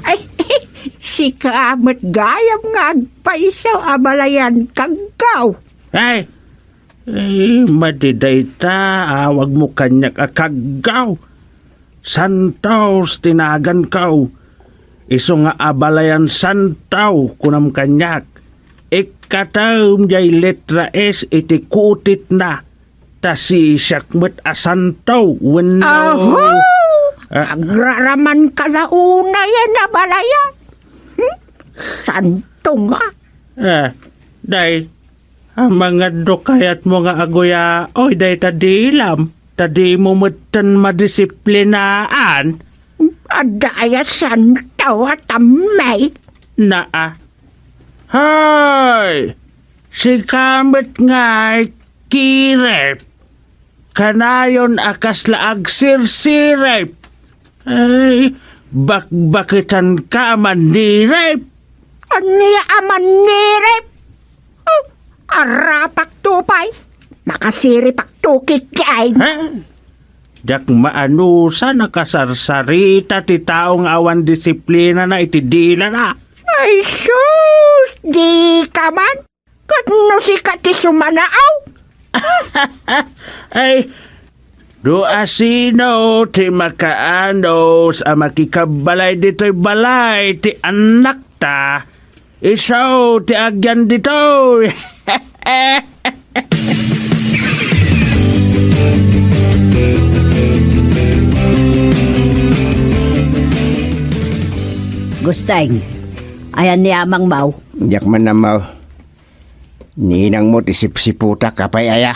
Ay, sika met gayam nga agpayso a balayan, kaggaw. Ay, eh, madi dayta, awagmo kaniak a kaggaw. Santos ti naganko. Isu nga abalayan Santo, kunam kaniak. Ikkatem jay letra S iti kutitna. Ta siak met a Santo, wenno. Aho! Ah. Agraraman ka la unay a nabalayan. Hmm? Santo nga. Ah, day, amangan no kayatmo nga aguyaoy dayta dilam, ta dimo metten madisiplinaan. Adda aya Santo a tammay? Naa. Hay! Sika met ngay, kirep. Kanayon a kasla agsirsirep. Ay, bakbaketanka a mannirep. Ania a mannirep? Oh, arapak to pay. Makasiripakto ketdin. Ha? Diak maanusan a kasarsarita ti tao nga awan disiplinana iti dilana. Ay, sus! Dika man! Ket no sika ti sumanaaw? Ay, no asino ti makaanus a makikabbalay ditoy balay ti annakta, isu ti agyan ditoy. Gusteng, ayan ni Amang Mau? Diak man ammo. Ninangmo ti sipsiputak, apay aya?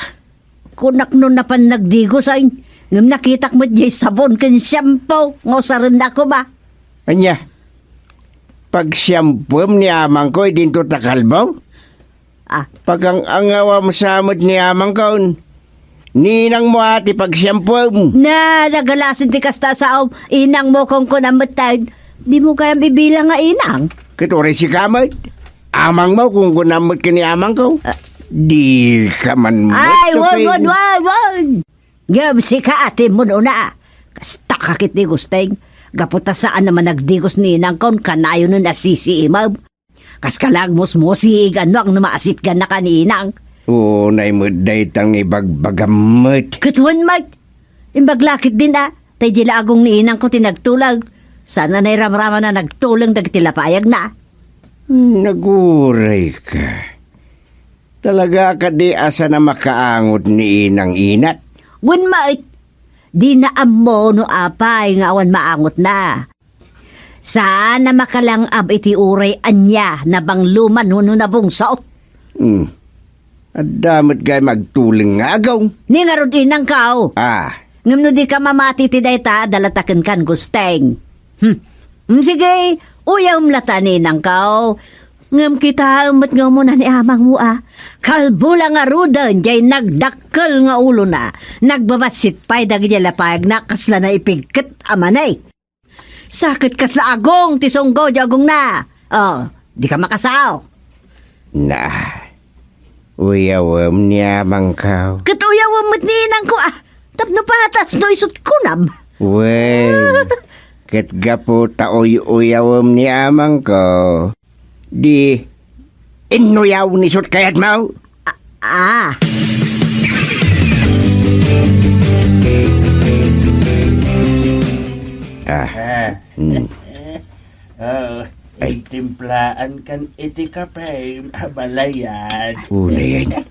Kunak no napan nagdigos, ay, ngem nakitak met jay sabon ken shampoo nga usarenna koma. Ania? Pagsiampuem ni amangko idinto ta kalbo? Ah. Pagang-angawam sa met ni amangko. Ninangmo a ti pagsiampuem. Na, nagalasin ti kasta a saom. Inangmo, kunkunam met tayo. Dimo gayam ibilang nga inang. Ket uray sika met. Amangmo, kunkunam met ken ni amangko. Ah. Di ka man met, Ay, wen, wen, wen, wen. Ngem sika a timmun-una. Kasta ka ketdi, Gusteng. Gapu ta saan a managdigos ni inangkon, kanayon a sisiimem. Kas ka la agmusmusiig, anno a no maasitgannaka ni inang. Unay met dayta nga ibagbagam met. Ket wen met. Imbag la ketdin a, ta idiay la agong ni inangko ti nagtulag. Saan a nairamraman a nagtuleng dagiti lapayagna. Nagurayka. Talaga kadi a saan a makaangot ni inang inat? Wen met. Dina ammo no apay nga awan maangotna. Saan a makalang-ab iti uray ania, nabanglo man wenno nabungsot. Hmm. Adda met gayam agtuleng nga agong. Ni ngarud inangko. Ah. Ngem no di ka mamati iti dayta, adda latta kenka, Gusteng. Hmm. Hmm, sige, uyawem latta ni inangko. Ngem kitaem met nga umuna ni amangmo a. Kalbo la ngaruden diay nagdakkel nga ulona. Nagbabassit pay dagiti lapayagna kasla naipigket a mani. Sa ket kasla agong ti sunggo diay agongna. Oh, di ka makasao. Na, uyawem ni amangko. Ket uyawem met ni inangko a. Tapno patas no isut' kunam. Wen, ket gapu ta uy-uyawem ni amangko, di innuyaw ni isut' kayatmo. Ah. Ah. Ah. Hmm. Ah, Ay. Intimplaan kan iti kape, abalayan. Unayen.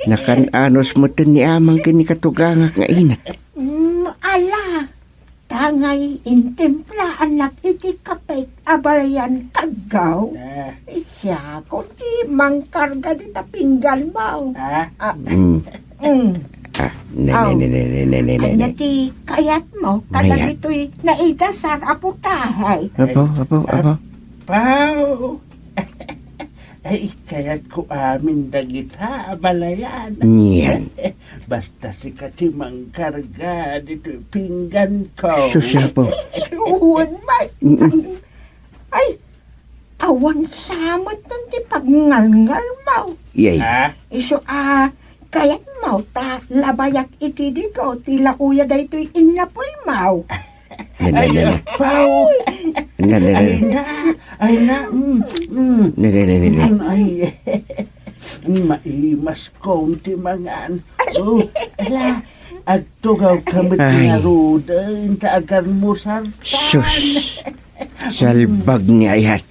Nakan-anos metten ni amang ken ni katugangak nga inat. Mm, ala, tangay intimplaannak iti kape, abalayan, kaggaw. Ah. Siak ti mangkarga dita pingganmo. Ah? Ah, Mm. mm. Ah, ne, Aw. ne, ne, ne, ne, ne, ne, Ania ne. ti kayatmo? Mayat. Kadagitoy naidasar a putahe. Apo, apo, apo. Apaw! Ay, kayatko amin dagita, abalayan. Niyan. Basta sika ti mangkarga ditoy pingganko. Sus, apo. Wen, Mike. Mm-mm. Ay, awan sa met ti pagngalngalmo. Yay. Ha? Isu a kayatmo ta labayak iti digo ti lauya daytoy innapuymo. Ne, ne, Ay, ne, ne. Apaw! Ne, ne, ne, Ay ne. na, ay na, mm, mm. Ne, ne, ne, ne, ne. Mm, ay, maimas kom ti mangan. Oh, ala, agtugaw ka met Ay. ngaruden ta agarmusartan. Sus. Salbag ni ayat.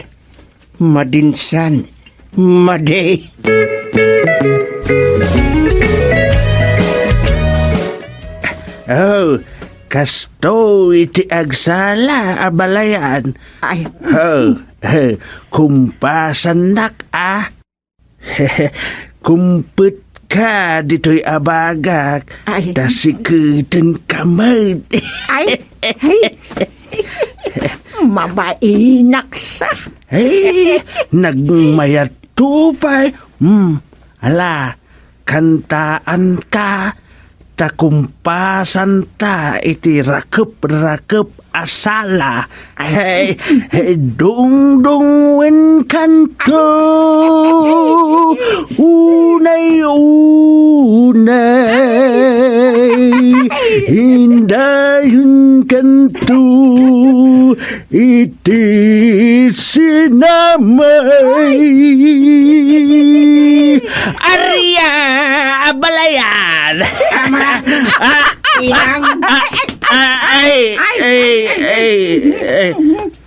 Madinsan. Madi. Oh, kastoy ti agsala, abalayan. Ay. Oh, eh, kumpasannak, ah. Kumpet ka ditoy a bagak, Ay. ta siketen ka met. Ay, ay. Mabainak sa. Ay, nagmayat to pay. Hmm, ala, kantaan ka. Ta kumpasanta iti rakep-rakep a sala. Hey, hey, dungdung wen kanto. Unay, unay. Indayon kanto. Iti sinamay. Aria, abalayan. Tama. Ah, Inang. ah, ah, ay, ay, ay, ay.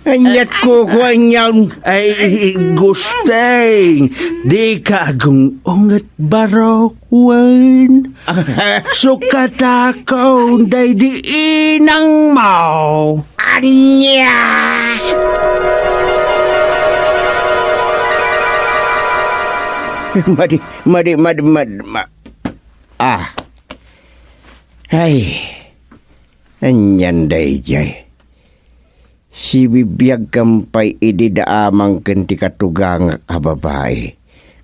Anyat ko, kuan yan. Ay, Gusteng, di ka agung-unget barok. Wen, sukatakon daydi inangmo. Ania? Madi, madi, madi, madi, ma-, ah. Ay, anian daydiay? Sibibiagkam pay idi da amang ken ti katugangak a babai.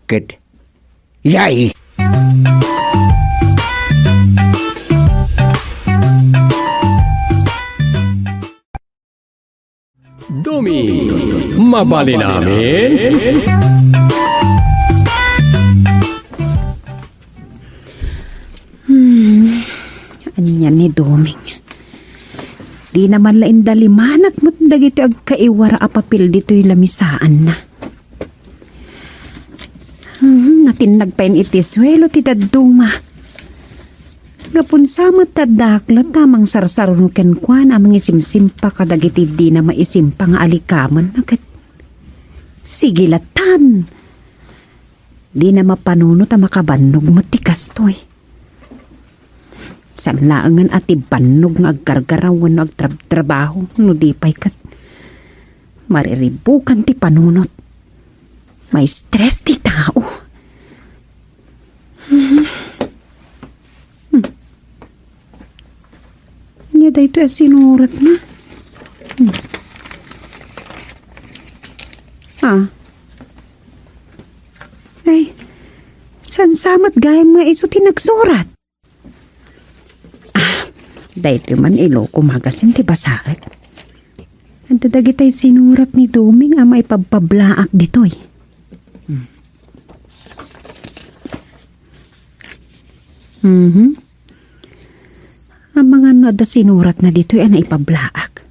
Ket, yay! Doming, mabalin amin? Hmm, ania ni Doming? Dina man la indalimanak met dagitoy agkaiwara a papel ditoy lamisaanna. Hmm, natinnag pay iti suelo ti dadduma. Gapu sa met ta dakla ta mangsarsaruno kenkuana a mangisimsimpa kadagiti dina maisimpa nga alikamanna ket sige latan. Dina mapanunot a makabannog met ti kastoy. Saan laengen a ti bannog nga aggargaraw wenno agtrabtrabaho, no di pay ket mariribukan ti panunot. Ma-stress ti tao. Hmm. Hmm. Ania daytoy a sinuratna? Hmm. Ah. Ay, saan sa met gayam nga isu ti nagsurat? Ah, daytoy man Iloko Magazine ti basaek. Adda dagitay sinurat ni Doming a maipabpablaak ditoy. Hmm. Mhm. Amangan no adda sinuratna ditoy a naipablaak.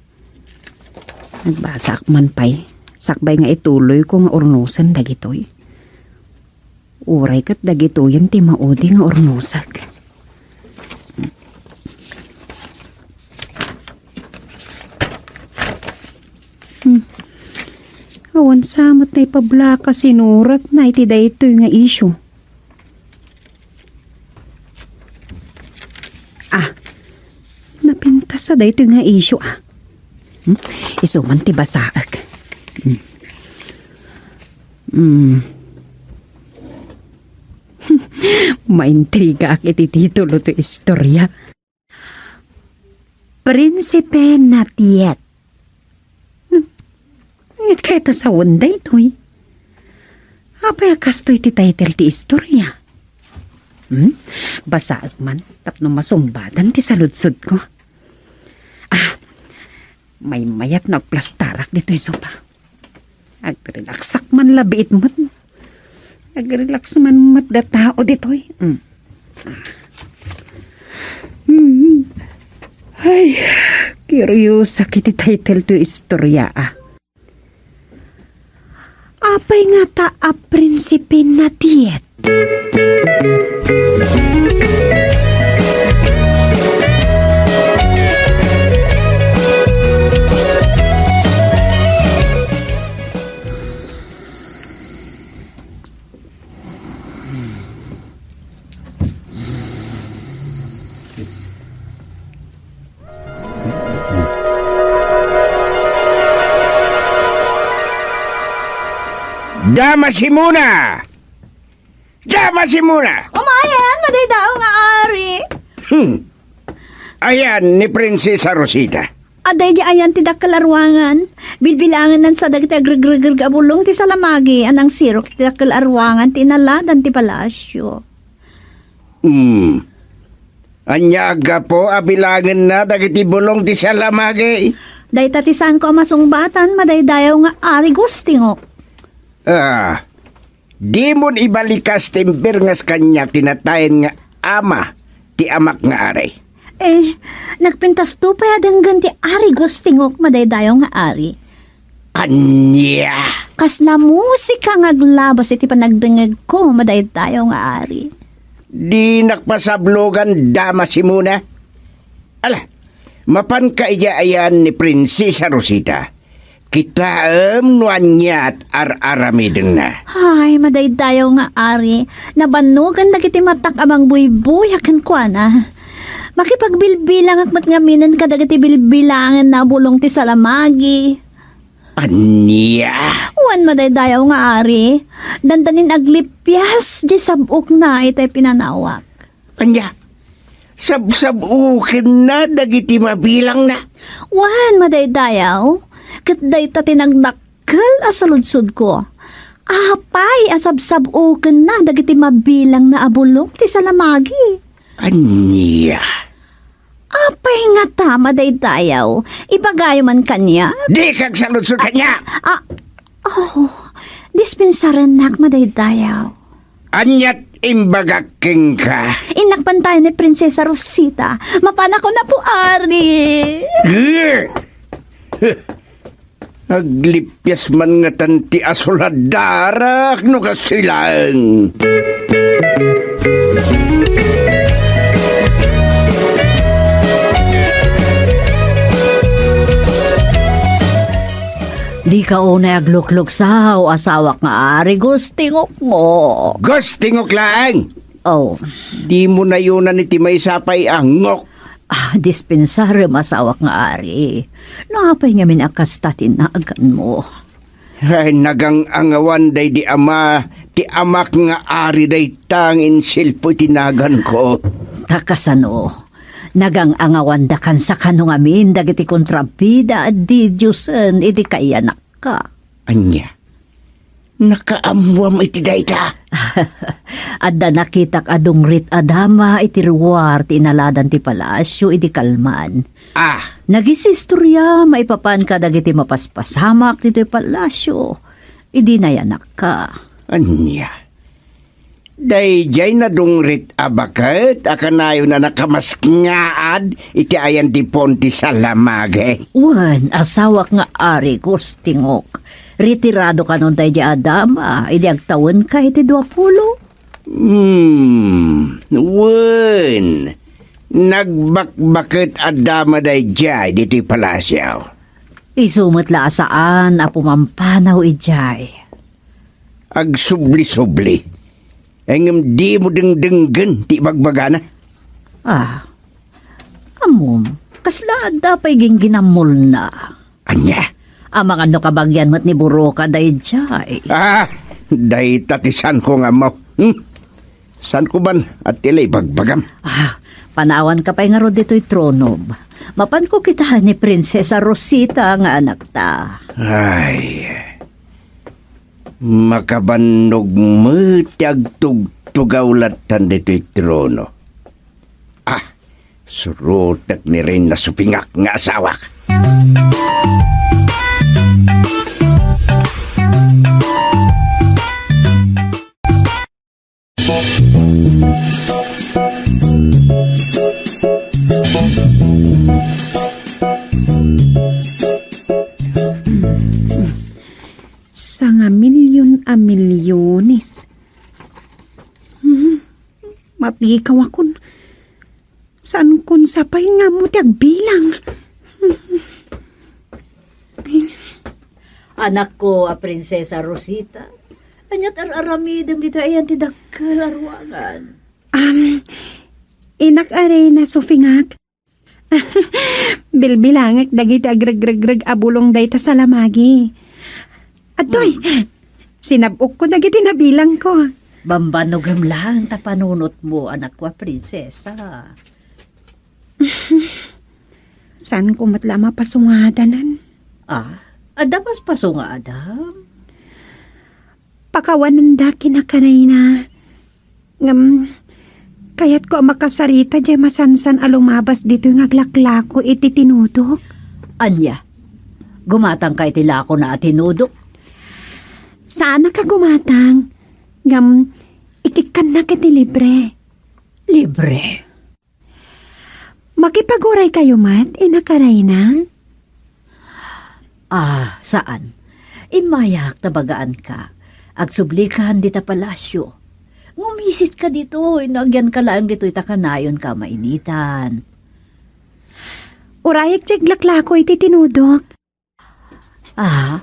Nagbasaak man pay, sakbay nga ituloyko nga urnosen dagitoy. Uray ket dagitoyen ti maudi nga urnosek. Hmm. Awan sa met naipablaak a sinuratna iti daytoy nga isyu. Ah, napintas a daytoy nga isyu, ah. Hmm? Isu man ti basaek. Hmm. Hmm. Maintrigaak iti titulo ti istorya. Prinsipe Natiet. Hmm. Ania kayat a sawen daytoy? Apay a kastoy ti title ti istorya? Hmm? Basaek man tapno masungbatan ti saludsodko. Ah, maymayat no agplastarak ditoy sofa. Agrelaksak man la biit met. Agrelaks man met da tao ditoy. Mm. Mm. Ay, kuriosa iti title ti istorya, ah. Apay ngata a prinsipe Natiet? Dama Simona! Dama Simona! Umayan, madaydayaw nga ari. Hmm. Ayan ni Prinsesa Rosita. Adda idiay ayan ti dakkel a ruangan. Bilbilangennan sa dagiti agregregreg a bulong ti salamagi a nangsirok iti dakkel a ruangan ti inaladan ti palasio. Hmm. Ania a gapu a bilangenna dagiti bulong ti salamagi? Dayta ti saanko a masungbatan, madaydayaw nga ari, gustingok. Ah, dimon ibalikas ti imbirngas kaniak ti natayen nga ama ti amak nga ari. Eh, nagpintasto pay a denggen ti ari, gustingok, madaydayaw nga ari. Ania? Kasla musika nga aglabas iti panagdengngegko, madaydayaw nga ari. Dinak pasablogan, Dama Simona. Ala, mapanka idiay ayan ni Prinsesa Rosita. Kitaem no aniat ar-aramidenna. Ay, madaydayaw nga ari, nabannogan dagiti matak a mangbuybuya kenkuana. Makipagbilbilangak met ngaminen kadagiti bilbilangenna a bulong ti salamagi. Ania? Wen madaydayaw nga ari, dandanin aglipias diay sab-okna itay pinanawak. Ania? Sabsab-okenna dagiti mabilangna? Wen madaydayaw, Ket dayta ti nagdakkel a saludsodko. Apay a sabsab-okenna dagiti mabilangna a bulong ti salamagi? Ania? Apay ngata, madaydayaw? Ibagayo man kaniak? Dika agsaludsod kaniak! Ah, oh, dispensarennak, madaydayaw. Aniat imbagak kenka? Innak pantayan ni Prinsesa Rosita. Mapanakon a puari. Eh! Aglippias man ngatan ti asul a darak no kasta laeng. Dika unay aglukluksaw, asawak nga Ari, gustingokmo. Gustingok laeng! Oh. Dimo nayonan iti maysa pay a ngok. Ah, dispensarem, asawak nga Ari. No apay ngamin a kasta ti naganmo? Ay, nagang-angawan daydi ama, ti amak nga Ari dayta nga insilpo iti naganko. Ta kasano? Nagang-angawanda kansa kano ngamin dagiti kontrabida a didiosen idi kayanakka. Ania? Nakaammuam iti dayta? Adda nakitak a dungrit a dama iti ruar ti inaladan ti palasio idi kalman. Ah. Nagisistoria maipapan kadagiti mapaspasamak ditoy palasio idi nayanakka. Ania? Daydiay nadungrit a baket a kanayon a nakamaskngaad iti ayan ti Ponte Salamagi. Wen, asawak nga Ari, gustingok. Retirado kanon daydiay a dama idi agtawenka iti duapulo? Hmm, wen. Nagbakbaket a dama daydiay ditoy palasio. Isu met la a saan a pumampanaw idiay. Agsubli-subli. Ngem dimo dengdenggen ti ibagbagana. Ah, ammom, kasla adda pay gingginammolna. Ania? Amangan no kabagian met ni Buroka daydiay. Ah, dayta ti saanko nga ammo. Hmm? Saanko man a ti la ibagbagam. Ah, panawanka pay ngarud ditoy tronom. Mapanko kitaen ni Prinsesa Rosita nga anakta. Ay, makabannog met ti agtugtugaw lattan ditoy trono. Ah, surotek ni Reyna Sofingak nga asawak. Sanga milyon a milyones. Hmm, mapikawakon. Saankon sapay nga ammo ti agbilang. Anakko a Prinsesa Rosita, aniat ar-aramidem ditoy ayan ti dakkel a ruangan? Um, inak a Reyna Sofingak, bilbilangek dagiti agregregreg a bulong dayta salamagi. Adtoy, hmm, sinab-okko dagiti nabilangko. Bambanogem laeng ta panunotmo, anakko a Prinsesa. Saanko met la a mapasungadanan. Ah, adda paspasungad, a? Pakawananda kinakanayna. Ngem, kayatko a makasarita diay masansan a lumabas ditoy nga aglaklako iti tinudok. Ania? Gumatangka iti lakona a tinudok? Saanak a gumatang. Ngem, ikikkannak iti libre. Libre? Makipaguraykayo met, inak a Reyna? Ah, saan. Immayak ta bagaanka. Agsublikan dita palasyo. Ngumisitka ditoy, no agyanka laeng ditoy ta kanayonka mainitan. Urayek ti aglaklako iti tinudok. Ah,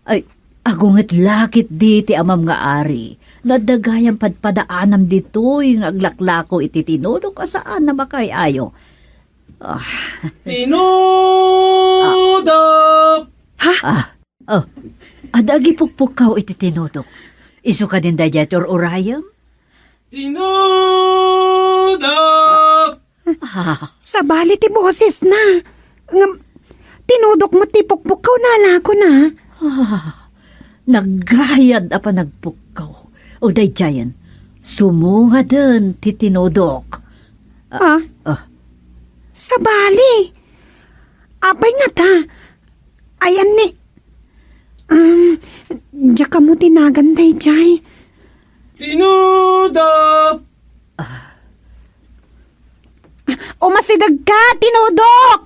ay, agunget la ketdi ti amam nga ari, no adda gayam padpadaanam ditoy nga aglaklako iti tinudok a saan a makaay-ayo. Ah. Tinudok! Ha? Ah, oh, adda agipukpukkaw iti tinudok. Isu kadin daydiay ti ur-urayem? Tinudok! Ah. Sabali ti bosesna. Ngem, Tinudok met ti pukpukkaw, nalako na. Ah, naggayad a panagpukkaw. O daydiayen, sumungaden ti tinudok. Ah, Ah? ah. Sabali. Apay ngata? Ayan ni, um, diak ammo ti nagan daydiay. Tinudok! Umasidegka, tinudok!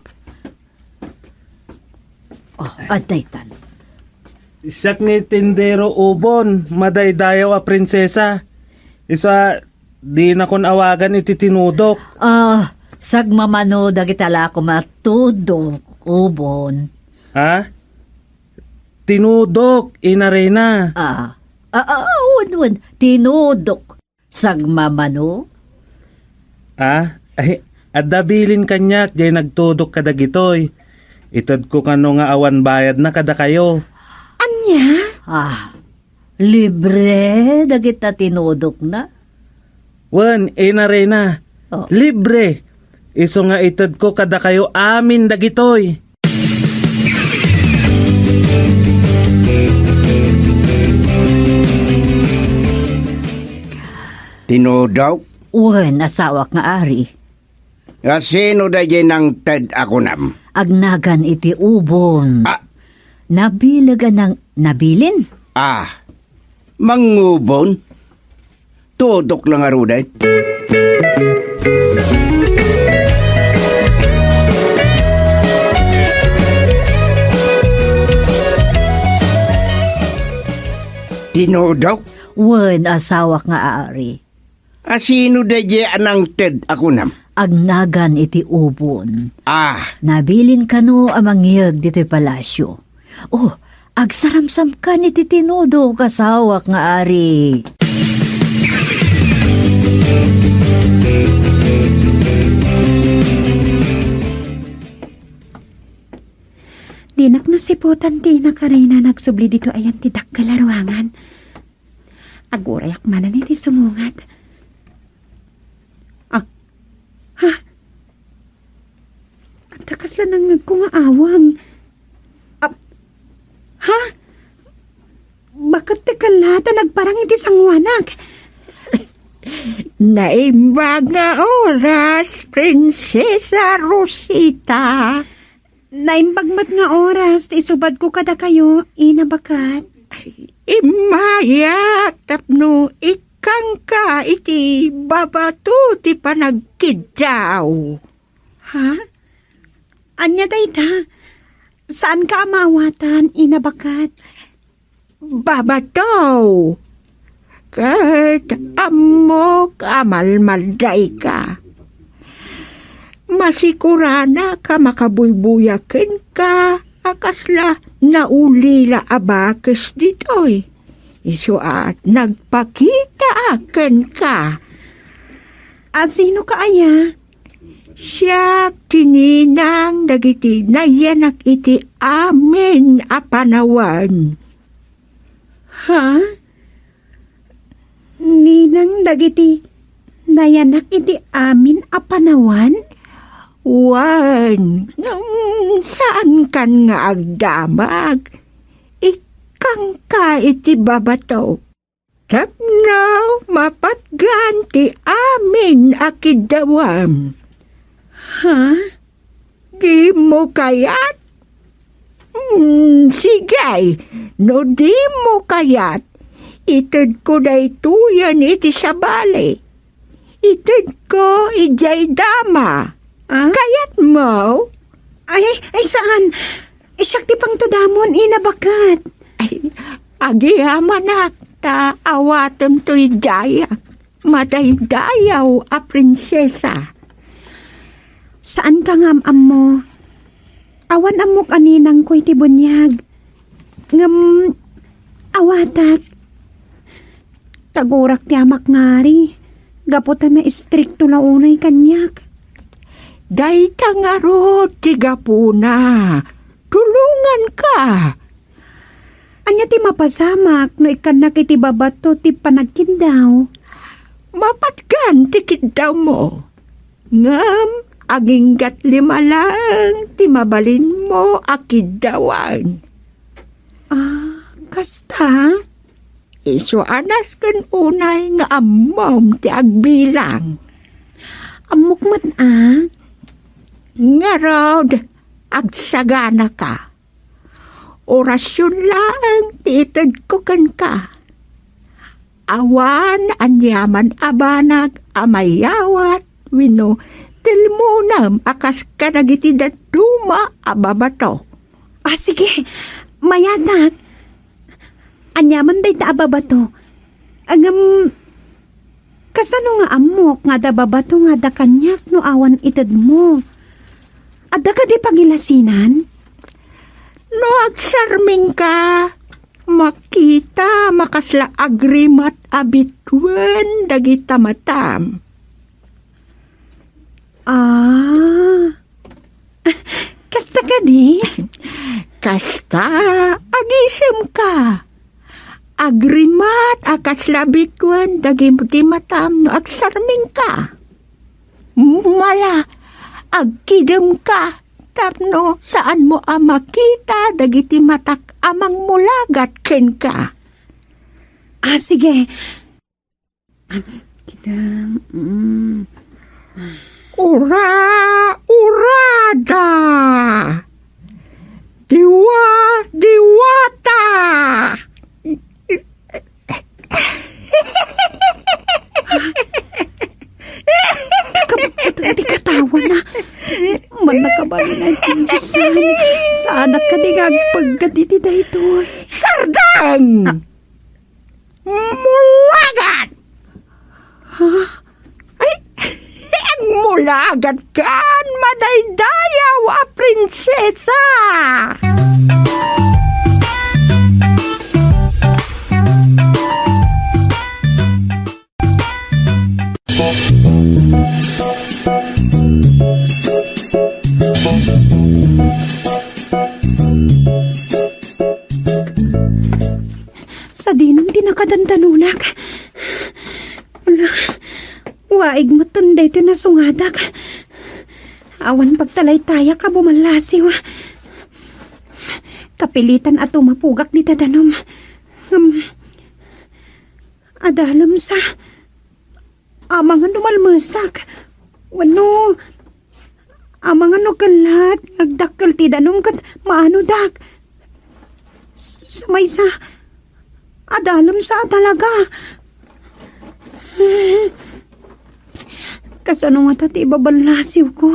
Oh, adda itan. Siak ni Tindero Ubon, madaydayaw a prinsesa. Isu a, dinakon awagan iti tinudok. Ah, sagmamano dagita lakom a tudok, Ubon. Ha? Tinudok, Ina Reyna. Ah, ah, ah, wen, wen, tinudok. Sagmamano? Ah, ay, adda bilin kaniak, diay nagtudok kadagitoy. Itedko kano nga awan bayadna kadakayo. Ania? Ah, libre dagita tinudokna? Wen, Ina Reyna. Oh. Libre. Isu nga itedko kadakayo amin dagitoy. Tinudok? Wen, asawak nga ari. Asino daydiay nangted a kunam? Agnagan iti ubon. Ah. Nabileg a nang-, nabilin? Ah, mangubon? Tudok la ngaruden. Tinudok? Wen, asawak nga ari. Asino daydiay a nangted a kunam? Agnagan iti ubon. Ah. Nabilin kano a mangyeg ditoy palasyo. Oh, agsaramsamkan iti tinudok, asawak nga ari. Dinak nasiputan ti Ina Karina nagsubli dito ayan ti dakkel a ruangan. Agurayak manen iti sumungat. Ah, ha? Adda kasla nangngegko nga awang. Ah, ha? Baket ti kella ta nagparang iti sangoanak. Naimbag nga oras, Prinsesa Rosita. Naimbag met nga oras ti isubadko kadakayo, Ina Baket. Immayak tapno ikkangka iti babato ti panagkiddaw. Ha? Ania dayta? Saanka a maawatan, Ina Baket? Babato. Ket ammok a malmaldayka. Masikuranak a makabuybuya kenka a kasla naulila a bakes ditoy. Isu a nagpakitaak kenka. A, sinoka aya? Siak ti ninang dagiti nayanak iti amin a panawen. Ha? Ninang dagiti nayanak iti amin a panawen? Wen, ngem saankan nga agdamag. Ikkangka iti babato. Tapno mapatgan ti amin a kiddawam. Ha? Dimo kayat? Hmm, sige, no dimo kayat, itedko daytoyen iti sabali. Itedko idiay dama. Ah? Kayatmo? Ay, ay, saan? Siak ti pangtedamon, Ina Baket. Ay, agiyamanak ta awatem toy dayak, madaydayaw a prinsesa. Saanka nga am-ammo. Awan ammok a ninangko iti buniag. Ngem awatak. Tagurak ti amak ngari, gapu ta naistrikto la unay kaniak. Dayta ngarud ti gapuna. Tulonganka. Ania ti mapasamak no ikkannak iti babato ti panagkiddaw? Mapatgan ti kiddawmo. Ngem aginggat lima laeng ti mabalinmo a kiddawan. Ah, kasta? Isu a nasken unay nga ammom ti agbilang. Ammok met a. Ngarud, agsaganaka. Orasion laeng ti itedko kenka. Awan aniaman a banag a mayawat wenno tilmonem a kas kadagiti dadduma a babato. Ah, sige. Mayatak. Aniaman dayta a babato. Ngem, kasano nga ammok nga adda babato nga adda kaniak no awan itedmo? Adda kadi pangilasinan? No agsarmingka, makitam a kasla agrimat a bituen dagita matam. Ah. Kasta kadi? Kasta, agisemka. Agrimat a kasla bituen dagiti matam no agsarmingka. Mala, agkidemka tapno saanmo a makita dagiti matak a mangmulagat kenka. Ah, sige. Kita, mm. Ura, urada! Diwa, diwata! Kabutbut ti katawana. Mannakabalin a Diosan. Saanak kadi nga agpagkat iti daytoy? Sardeng! Ah. Mulagat! Ha? Ay, agmulagat kan madaydayaw a prinsesa! Sadino ti nakadandanunak? Ala, waig metten daytoy nasungadak. Awan pagtalaytayak a bumallasiw. Kapilitan a tumapugak dita danum. Ngem, adalem sa. Amangan no malmesak. Wenno, amangan no kellat nga agdakkel ti danum ket maanodak. Sa maysa, adalem sa a talaga. Kasano ngata ti ibaballasiwko?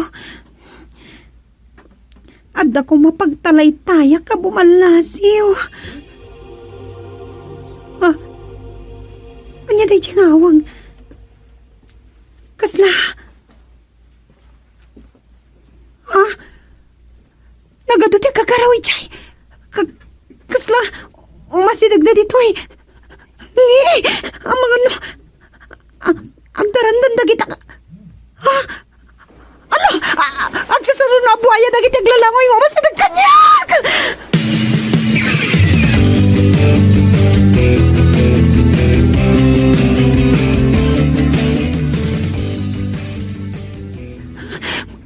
Adda koma pagtalaytayak a bumallasiw. Ah, ania daydiay nga awang? Kasla? Ah? Nagadu ti agkagaraw idiay? Ka-, kasla? Umasidegda ditoy. Ngi! Amangan no, a-, agdarandan dagita. Ah? Ala! A-, agsasaruna a buaya dagiti aglalangoy nga umasideg kaniak!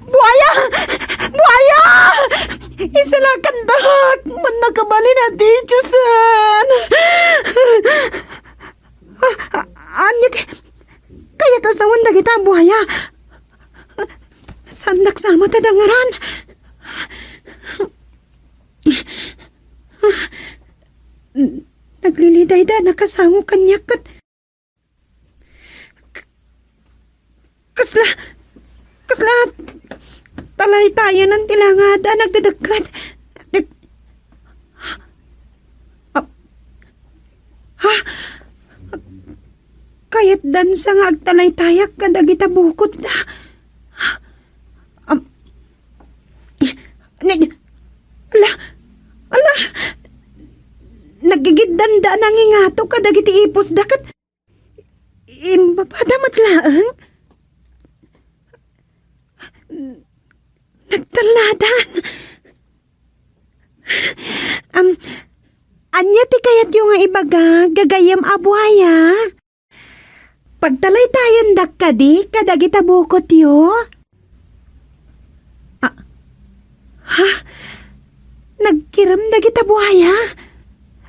Buaya! Buaya! Isalakandak! Mannakabalin a Diosen! Ah, ah, ania ti kayat a sawen dagita a buaya? Saandak sa met a dangaran. Naglilidayda a nakasango kaniak ket k-, kasla, kasla talaytayanan ti langada a nagdedekket. Ah, ha? Kayatdan sa nga agtalaytayak kadagita bukodda. Am, nag-, ala, ala, nagigiddanda a nangingato kadagiti ipusda ket imbabada met laeng. Nagtalladan. Am, ania ti kayatyo nga ibaga, gagayyem a buaya? Pagtalaytayendak kadi kadagita bukotyo? Ha? Nagkirem dagita buaya?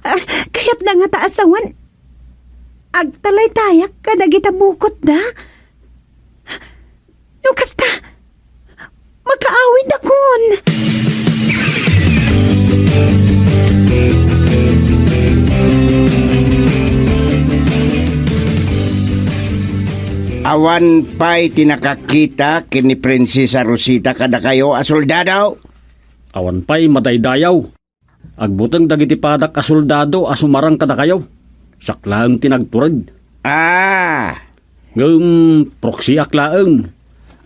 Ah, kayatda ngata a sawen, agtalaytayak kadagita bukotda? No kasta, makaawidakon. Awan pay ti nakakita ken ni Prinsesa Rosita kadakayo a soldado? Awan pay, madaydayaw. Agbuteng dagiti padak a soldado a sumarang kadakayo. Siak laeng ti nagtured. Ah! Ngem proksiak laeng.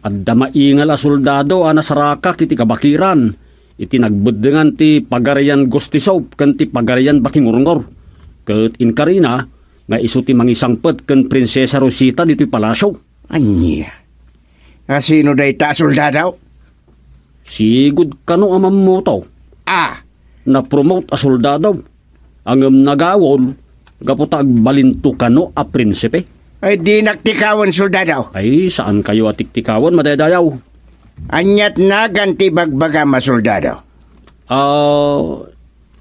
Adda maingal a soldado a nasarakak iti kabakiran, iti nagbeddengan ti Pagarian Gostisov ken ti Pagarian Bakingurngor. Ket inkarina nga isu ti mangisangpet ken Prinsesa Rosita ditoy palasio. Ania? A sino dayta a soldado? Sigud kano a mammuto. Ah! Na-promote a soldado. Ngem nagaul, gapu ta agbalinto kano a prinsipe. Ay, dinak tikawen, soldado. Ay, saan kayo a tiktikawen, madaydayaw. Aniat nagan ti bagbagam a soldado? Ah,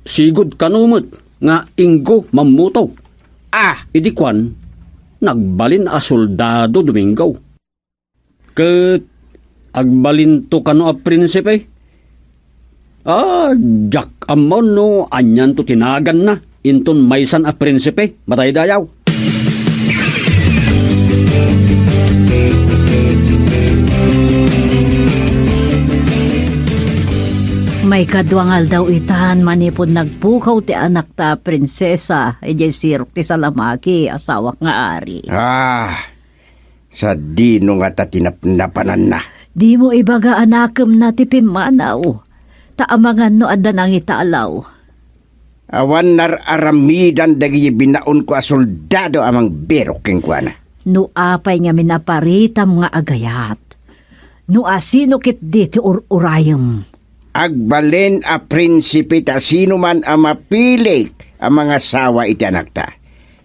sigud kano met nga inggo mammuto. Ah! Idi kuan, nagbalin a soldado Domingo. Ket agbalinto kano a prinsipe? Ah, diak ammo no anianto ti naganna inton maysan a prinsipe, madaydayaw. Maikadua nga aldaw itan manipud nagpukaw ti anakta a prinsesa idiay sirok ti Salamaki, asawak nga ari. Ah, sadino ngata ti napnapananna? Dimo ibaga a nakemna ti pimmanaw, ta amangan no adda nangitalaw. Awan nar-aramidan dagiti binaonko a soldado a mangbirok kenkuana. No apay nga minaparitam nga agayat, no asino ketdi ti ur-urayem? Agbalin a prinsipe ti asinoman a mapili a mangasawa iti anakta.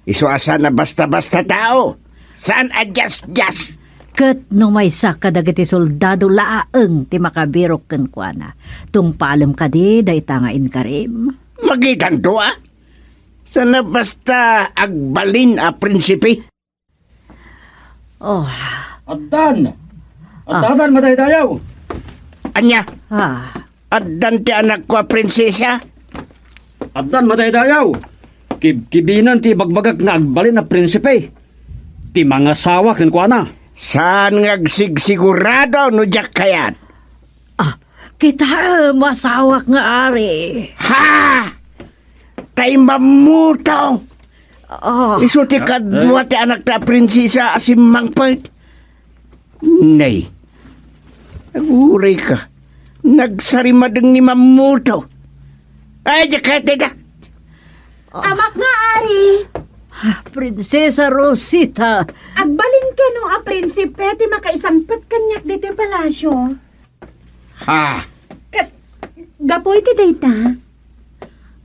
Isu a saan a basta-basta tao, saan a diasdias. Ket no maysa kadagiti soldado laeng ti makabirok kenkuana, tungpalem kadi dayta nga inkarim? Magitanto a? Saan a basta agbalin a prinsipe? Oh. Addan! Ah. Addan, madaydayaw! Ania? Ah. Addan ti anakko a prinsesa? Addan, madaydayaw! Kibkibinen ti ibagbagak nga agbalin a prinsipe ti mangasawa kenkuana. Saan nga agsigsigurado no diak kayat? Ah, kitaem, asawak nga ari. Ha! Tay mammuto! Ah. Isu ti kadua ti anakta a prinsesa a simmangpet. Nay, aguray ka. Nagsarimadeng ni mammuto. Ay, diak kayat dayta. Amak nga ari! Prinsesa Rosita! Agbalin kano a prinsipe ti makaisangpet kaniak ditoy palasio? Ha? Ket, gapu iti dayta,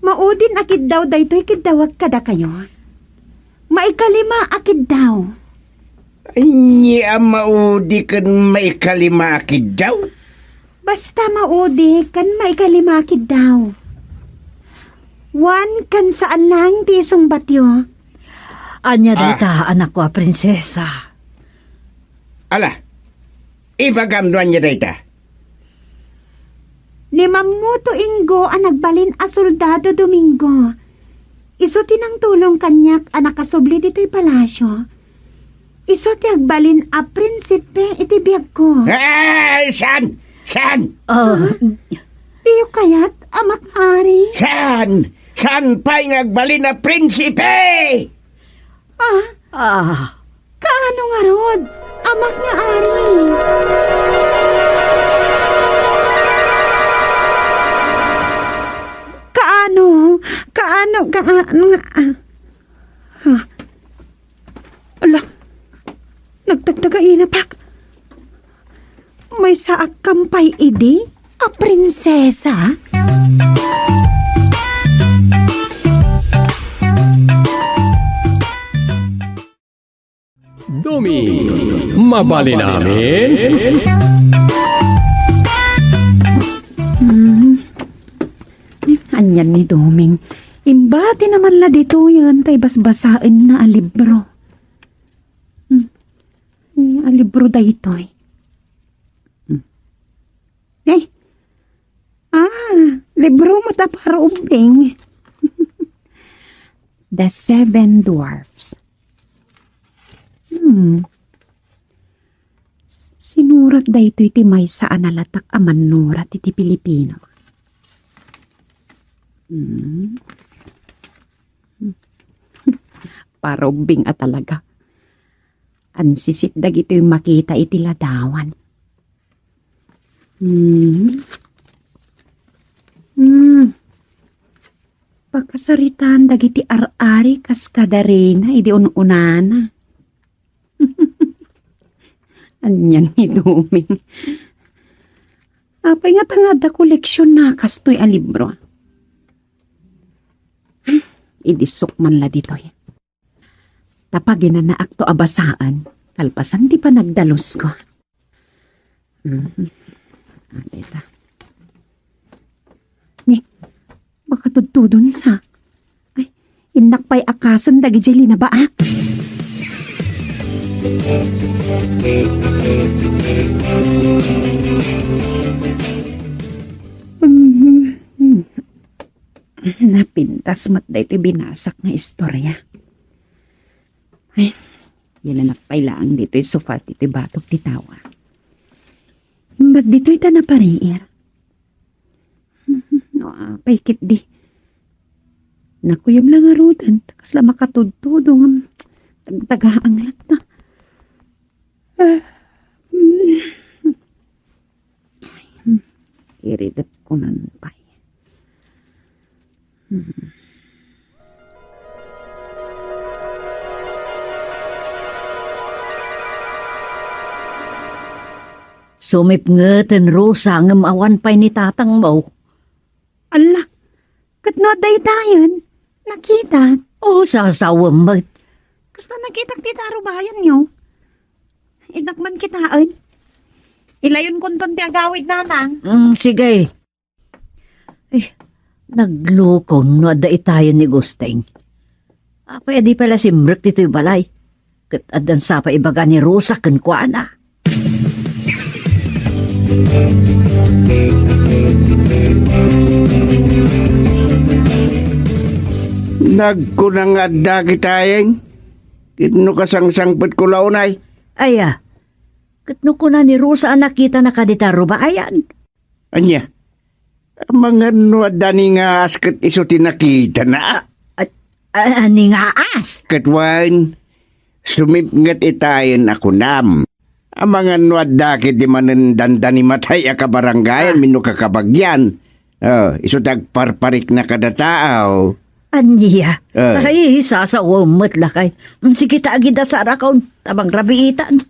maudin a kiddaw daytoy kiddawek kadakayo. Maikalima a kiddaw. Ania a maudi ken maikalima a kiddaw? Basta maudi ken maikalima a kiddaw. Wen ken saan laeng ti isungbatyo. Ania dayta, anakko a prinsesa? Ala, ibagam no ania dayta. Ni Mammuto Ingo a nagbalin a soldado Domingo. Isu ti nangtulong kaniak a nakasubli ditoy palasio. Isu ti agbalin a prinsipe iti biagko. Ay, saan? Saan? Ah. Diyo kayat, Amak nga Ari? Saan? Saan pay nga agbalin a prinsipe? Ah? Ah. Kaano ngarud, Amak nga Ari? Kaano? Kaano? Kaano nga? Ah. Ha? Ala, nagtagtagainapak. Maysaak pay idi a prinsesa? Dumi, mabalin amin? Yan ni Doming. Imbati naman la ditoyen tay basbasaenna a libro. Hmm. Ay, a libro daytoy. Hmm. Eh, ah, libro mo ta para ubbing. The Seven Dwarfs. Hmm. Sinurat daytoy ti maysa a nalatak a mannurat iti Pilipino. Hmm. Parubbing a talaga. Ansisit dagitoy makita iti ladawan. Hmm. Hmm. Pakasaritaan dagiti ar-ari kas kada reyna idi un-unana. Anian ni Doming. Apay nga ta nga adda koleksionna kastoy a libro? Idisok man la ditoy. Ta paginanaakto a basaen, kalpasan ti panagdalusko. Mhm. Adi ta. Ni, makatudtudon sa. Ay, innak pay a kasen dagidiay linabaak. Mhm. Napintas met daytoy binasak nga istorya. Ay, yananak pay laeng ditoy sofa ditoy batok ti tawa. Imbag ditoy ta napariir. No, apay ketdi. Nakuyom la ngaruden, ta kasla makatudtudong, tagtagaang latta. Ah, mm. Iridep ko man pay. Hmm. Sumipngeten, Rosa, ngem awan pay ni tatangmo. Alla, ket no adda itayen, nakita. O, sasawem met. Kasta nakitak ti tarubayanyo. Innak man kitaen. Ilayonkonton ti agawid, nanang. Mm, sige. Eh, naglukon no adda itayen ni Gusting. Apay a di pay la simrek ditoy balay? Ket addan sa pay ibaga ni Rosa kenkuana. Nagkuna nga adda kitayen, ket no kasangsangpetko la unay. Aya, ket no kuna ni Rosa a nakitana kadi ta rubayan? Ania? Amangan no adda ni nga aas ket isu ti nakitana. A-, a-, a-, ni nga aas? Ket wen, sumipnget itayen a kunam. Amangan no adda ketdi manen dandani matay a kabarangayan, ah, wenno kakabagyan. Oh, isu ti agparparikna kada tao. Ania? Eh. Ay, sasawem met lakay. Sige ta, agidasarakaw, ta mangrabiitan.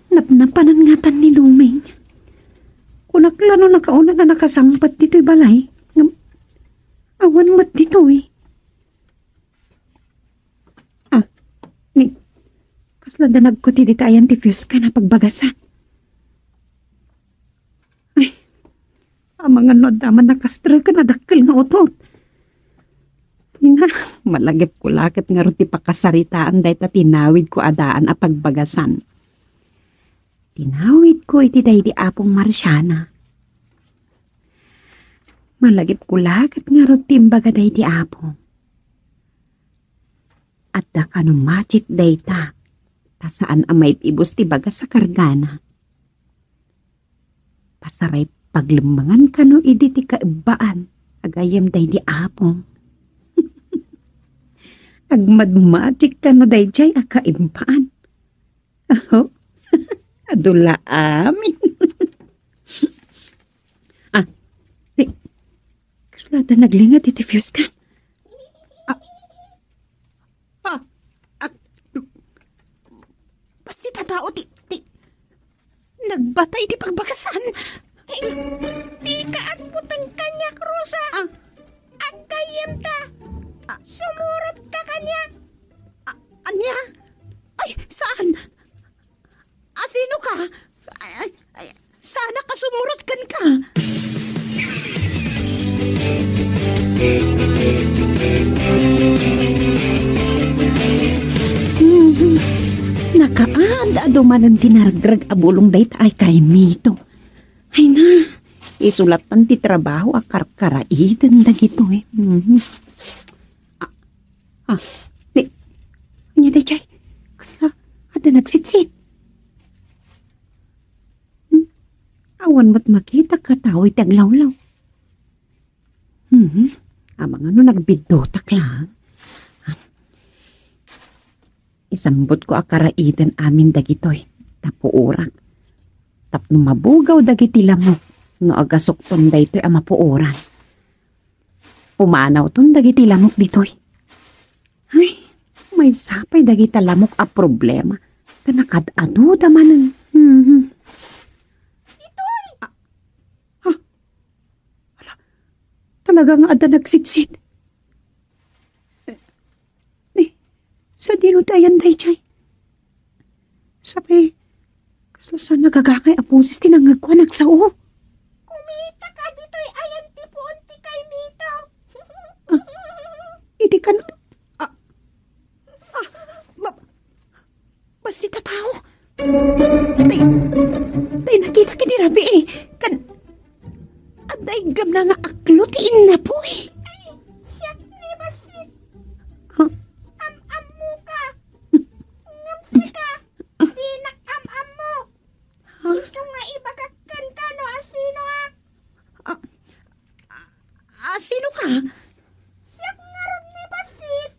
Napnapanan ngatan ni Doming. Kunak la no nakauna a nakasangpet ditoy balay. Ngem awan met ditoy. Ah, ni, kasla danagko ti ditayan ti fuse can a pagbagasan. Ay, amangan no adda man nakastreken a dakkel nga utot. Ina, malagipko la ket ngarud ti pakasaritaan dayta tinawidko a daan a pagbagasan. Tinawidko iti daydi Apong Marciana. Malagipko la ket ngarud ti imbaga daydi Apo. Adda kano magic dayta, ta saan a maib-ibus ti bagas a kargana. Pasaray paglemmengan kano idi ti kaibbaan a gayyem daydi Apo. Agmadmagic kano daydiay a kaibbaan. Aho? Adu la amin. Ah, di, kasla adda naglinget iti fuse can? Ah, ah, ah, bassit a tao ti, ti, nagbatay iti pagbagasan. Ay, dika agbuteng kaniak, Rosa. Ah. Aggayyemta. Ah, Sumurotka kaniak. A-, ania? Ay, saan? Asinoka? Ay, ay, ay, saanak a sumurot kenka? Mhm. Nakaad-adu manen ti naragrag a bulong dayta ay Kaymito. Ay na, isu lattan ti trabaho a karkaraiden dagitoy. Mhm. Ah, ah, ni, ania dayjay? Kasla, adda nagsitsit. Hmm? Awan met makitak a tao iti aglawlaw. Hmm, amangan no nagbiddutak lang. Isambutko a karaiden amin dagitoy, ta puorak. Tapno mabugaw dagiti lamok no agasokton daytoy a mapuoran. Pumanawton dagiti lamok ditoy. Ay, maysa pay dagita lamok a problema. Ta nakad-aduda manen. Mhm. Ditoy! Ah, ha? Ala, talaga nga adda nagsitsit. Ni, sadino ti ayan dayjay? Sapay, kasla saan nagagangay a boses ti nangngegko a nagsao. Kumitaka ditoy ayan ti puon ti Kaymito. Ah, idi kan-, ah, ah, ba-, bassit a tao. Tay, tay, nakitak iti rabii. Kan, adda iggamna nga aklo ti innapoy. Ay, siak ni bassit. Ah. Am-ammoka. Ngem sika, dinak am-ammo. Ha? Isu nga ibagak kenka no asinoak. Ah, ah, asinoka? Siak ngarud ni bassit.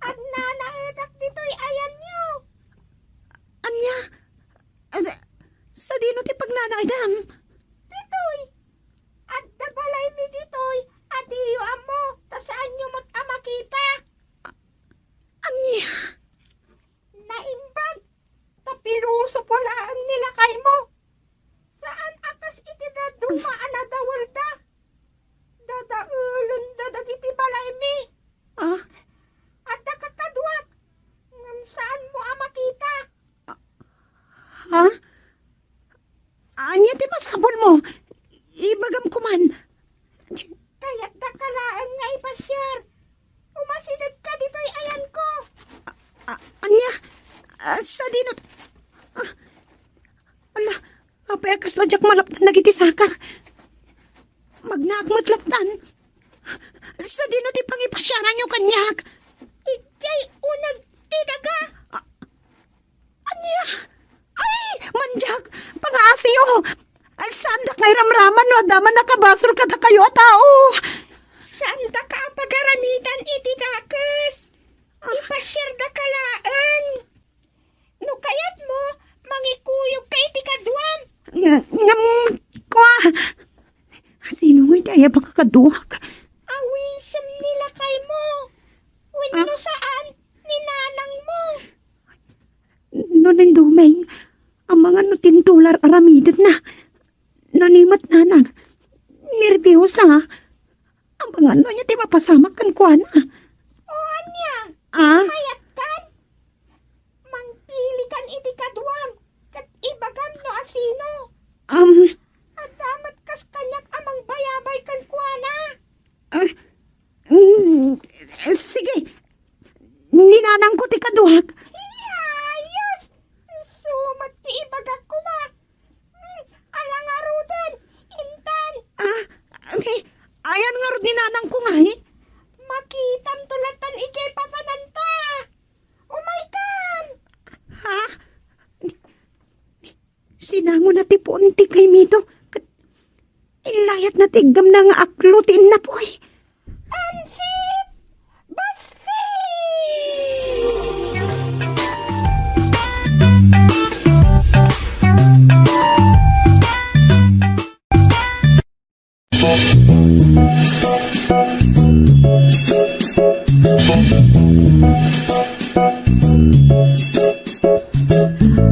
Agnanaedak ditoy ayanyo. Ania? Ah, sa-, sadino ti pagnanaedam? Ditoy. Adda balaymi ditoy a diyo ammo, ta saanyo met a makita. Ania? Naimbag, ta pilosopo laeng ni lakaymo. Saan a kas iti dadduma a nadawelda. Dadaelenda dagiti balaymi. Ah? Adda kakaduak, ngem saanmo a makita. Ha? Ania ti masapulmo? Ibagam koman. Kayatdaka laeng nga ipasiar. Umasidegka ditoy ayanko. A-, ania? Ah, sadino? Ah, ala, apay a kasla diak malapdan dagiti sakak? Magnaak met lattan. Sadino ti pangipasiaranyo kaniak? Idiay uneg ti daga. Ah, ania? Ay, mandiak, pangaasiyo. Saandak nga iramraman no adda man nakabasol kadakayo a tao. Saandaka a pagaramidan iti dakes. Ah. Ipasiardaka laeng. No kayatmo, mangikuyogka iti kaduam. Nga-, ngem, kua, sino nga iti ayab a kakaduak? Awisem ni lakaymo. Wenno Ah. saan, ni nanangmo. No ni Domeng, amangan no tin dolar aramidenna. No ni met nanang, nerbiosa. Amangan no ania ti mapasamak kenkuana. O ania? Ah? Mayatkan? Mangpilikan iti kaduam, ket ibagam no asino. Um. Adda met kas kaniak a mangbayabay kenkuana. Ah, mm, sige. Ni nanangko ti kaduak. Iyayos! Isu met ti ibagak koma. Hmm, ala ngaruden, intan. Ah, okay. Ayan ngarud ni nanangko ngay? Makitamto latan idiay papananta. Umaykan! Ha? Sinangona ti puon ti Kaymito, ket illayatna ti iggamna nga aklo ti innapoy. Pansit! Bassit!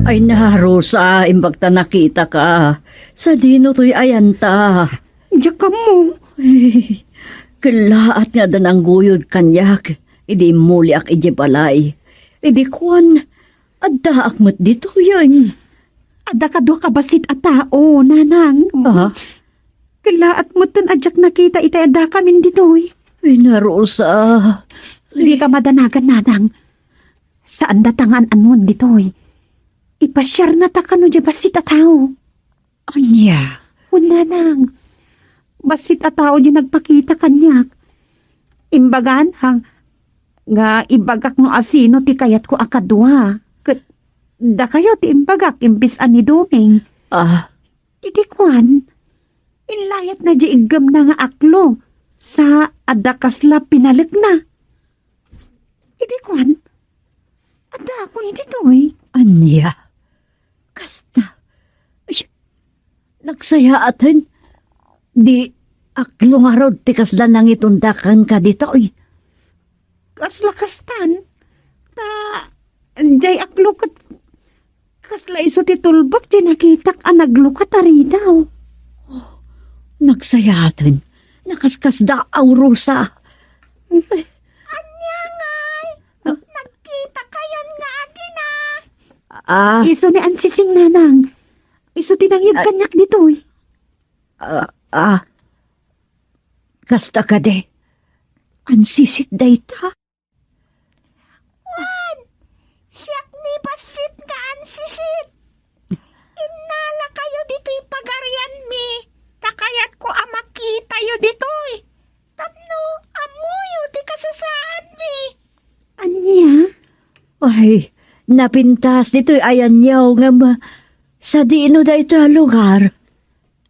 Ay na, Rosa, imbag ta nakitaka. Sadino toy ayanta? Diak ammo. Ay, Kellaat nga adda nangguyod kaniak idi immuliak idiay balay. Idi kuan, addaak met ditoyen. Adda kadua ka bassit a tao, nanang. Ah? Kellaat metten a diak nakita itay addakamin ditoy. Ay, Ina Rosa. Dika madanagan, nanang. Saanda ta nga an-anuan ditoy. Ipasiarna ta kano diay bassit a tao. Ania? Wen, nanang. Bassit a tao diay nagpakita kaniak. Imbagana nga ibagak no asino ti kayatko a kadua. Ket dakayo ti imbagak imbes a ni Doming. Ah. Iti kuan, inlayatna diay iggemna nga aklo, sa adda kasla pinalekna. Idi kuan, adda akon ditoy. Ania? Kasta. Ay, nagsayaaten. Di aklo ngarud ti kasla nangitonda kenka ditoy. Kasla kastan. Ta, diay aklo ket kasla isu ti tulbek diay nakitak a naglukat a ridaw. Oh, nagsayaaten. Nakaskasdaaw, Rosa. Ania ngay? Nagkita kayon nga agina? Ah. Isu ni Ansising, nanang. Isu ti nangyeg kaniak ditoy. Ah, ah. Kasta kadi. Ansisit dayta? Wen, siak ni bassit nga ansisit. Innalakayo ditoy pagarianmi, ta kayatko a makitayo ditoy. Tapno ammoyo ti kasasaadmi. Ania? Ay, napintas ditoy ayanyaw ngem sadino daytoy a lugar?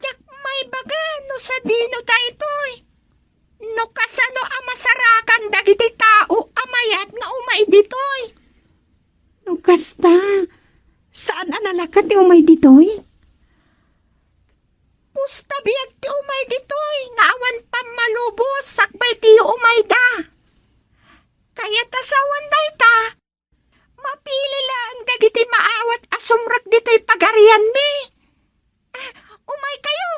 Diak maibaga no sadino daytoy. No kasano a masarakan dagiti tao a mayat nga umay ditoy. No kasta, saan a nalaka ti umay ditoy? Pusta biag ti umay ditoy nga awan pammalubos sakbay ti umayda. Kayat a sawen dayta, mapili laeng dagiti maawat a sumrek ditoy pagarianmi. Ah, umaykayo.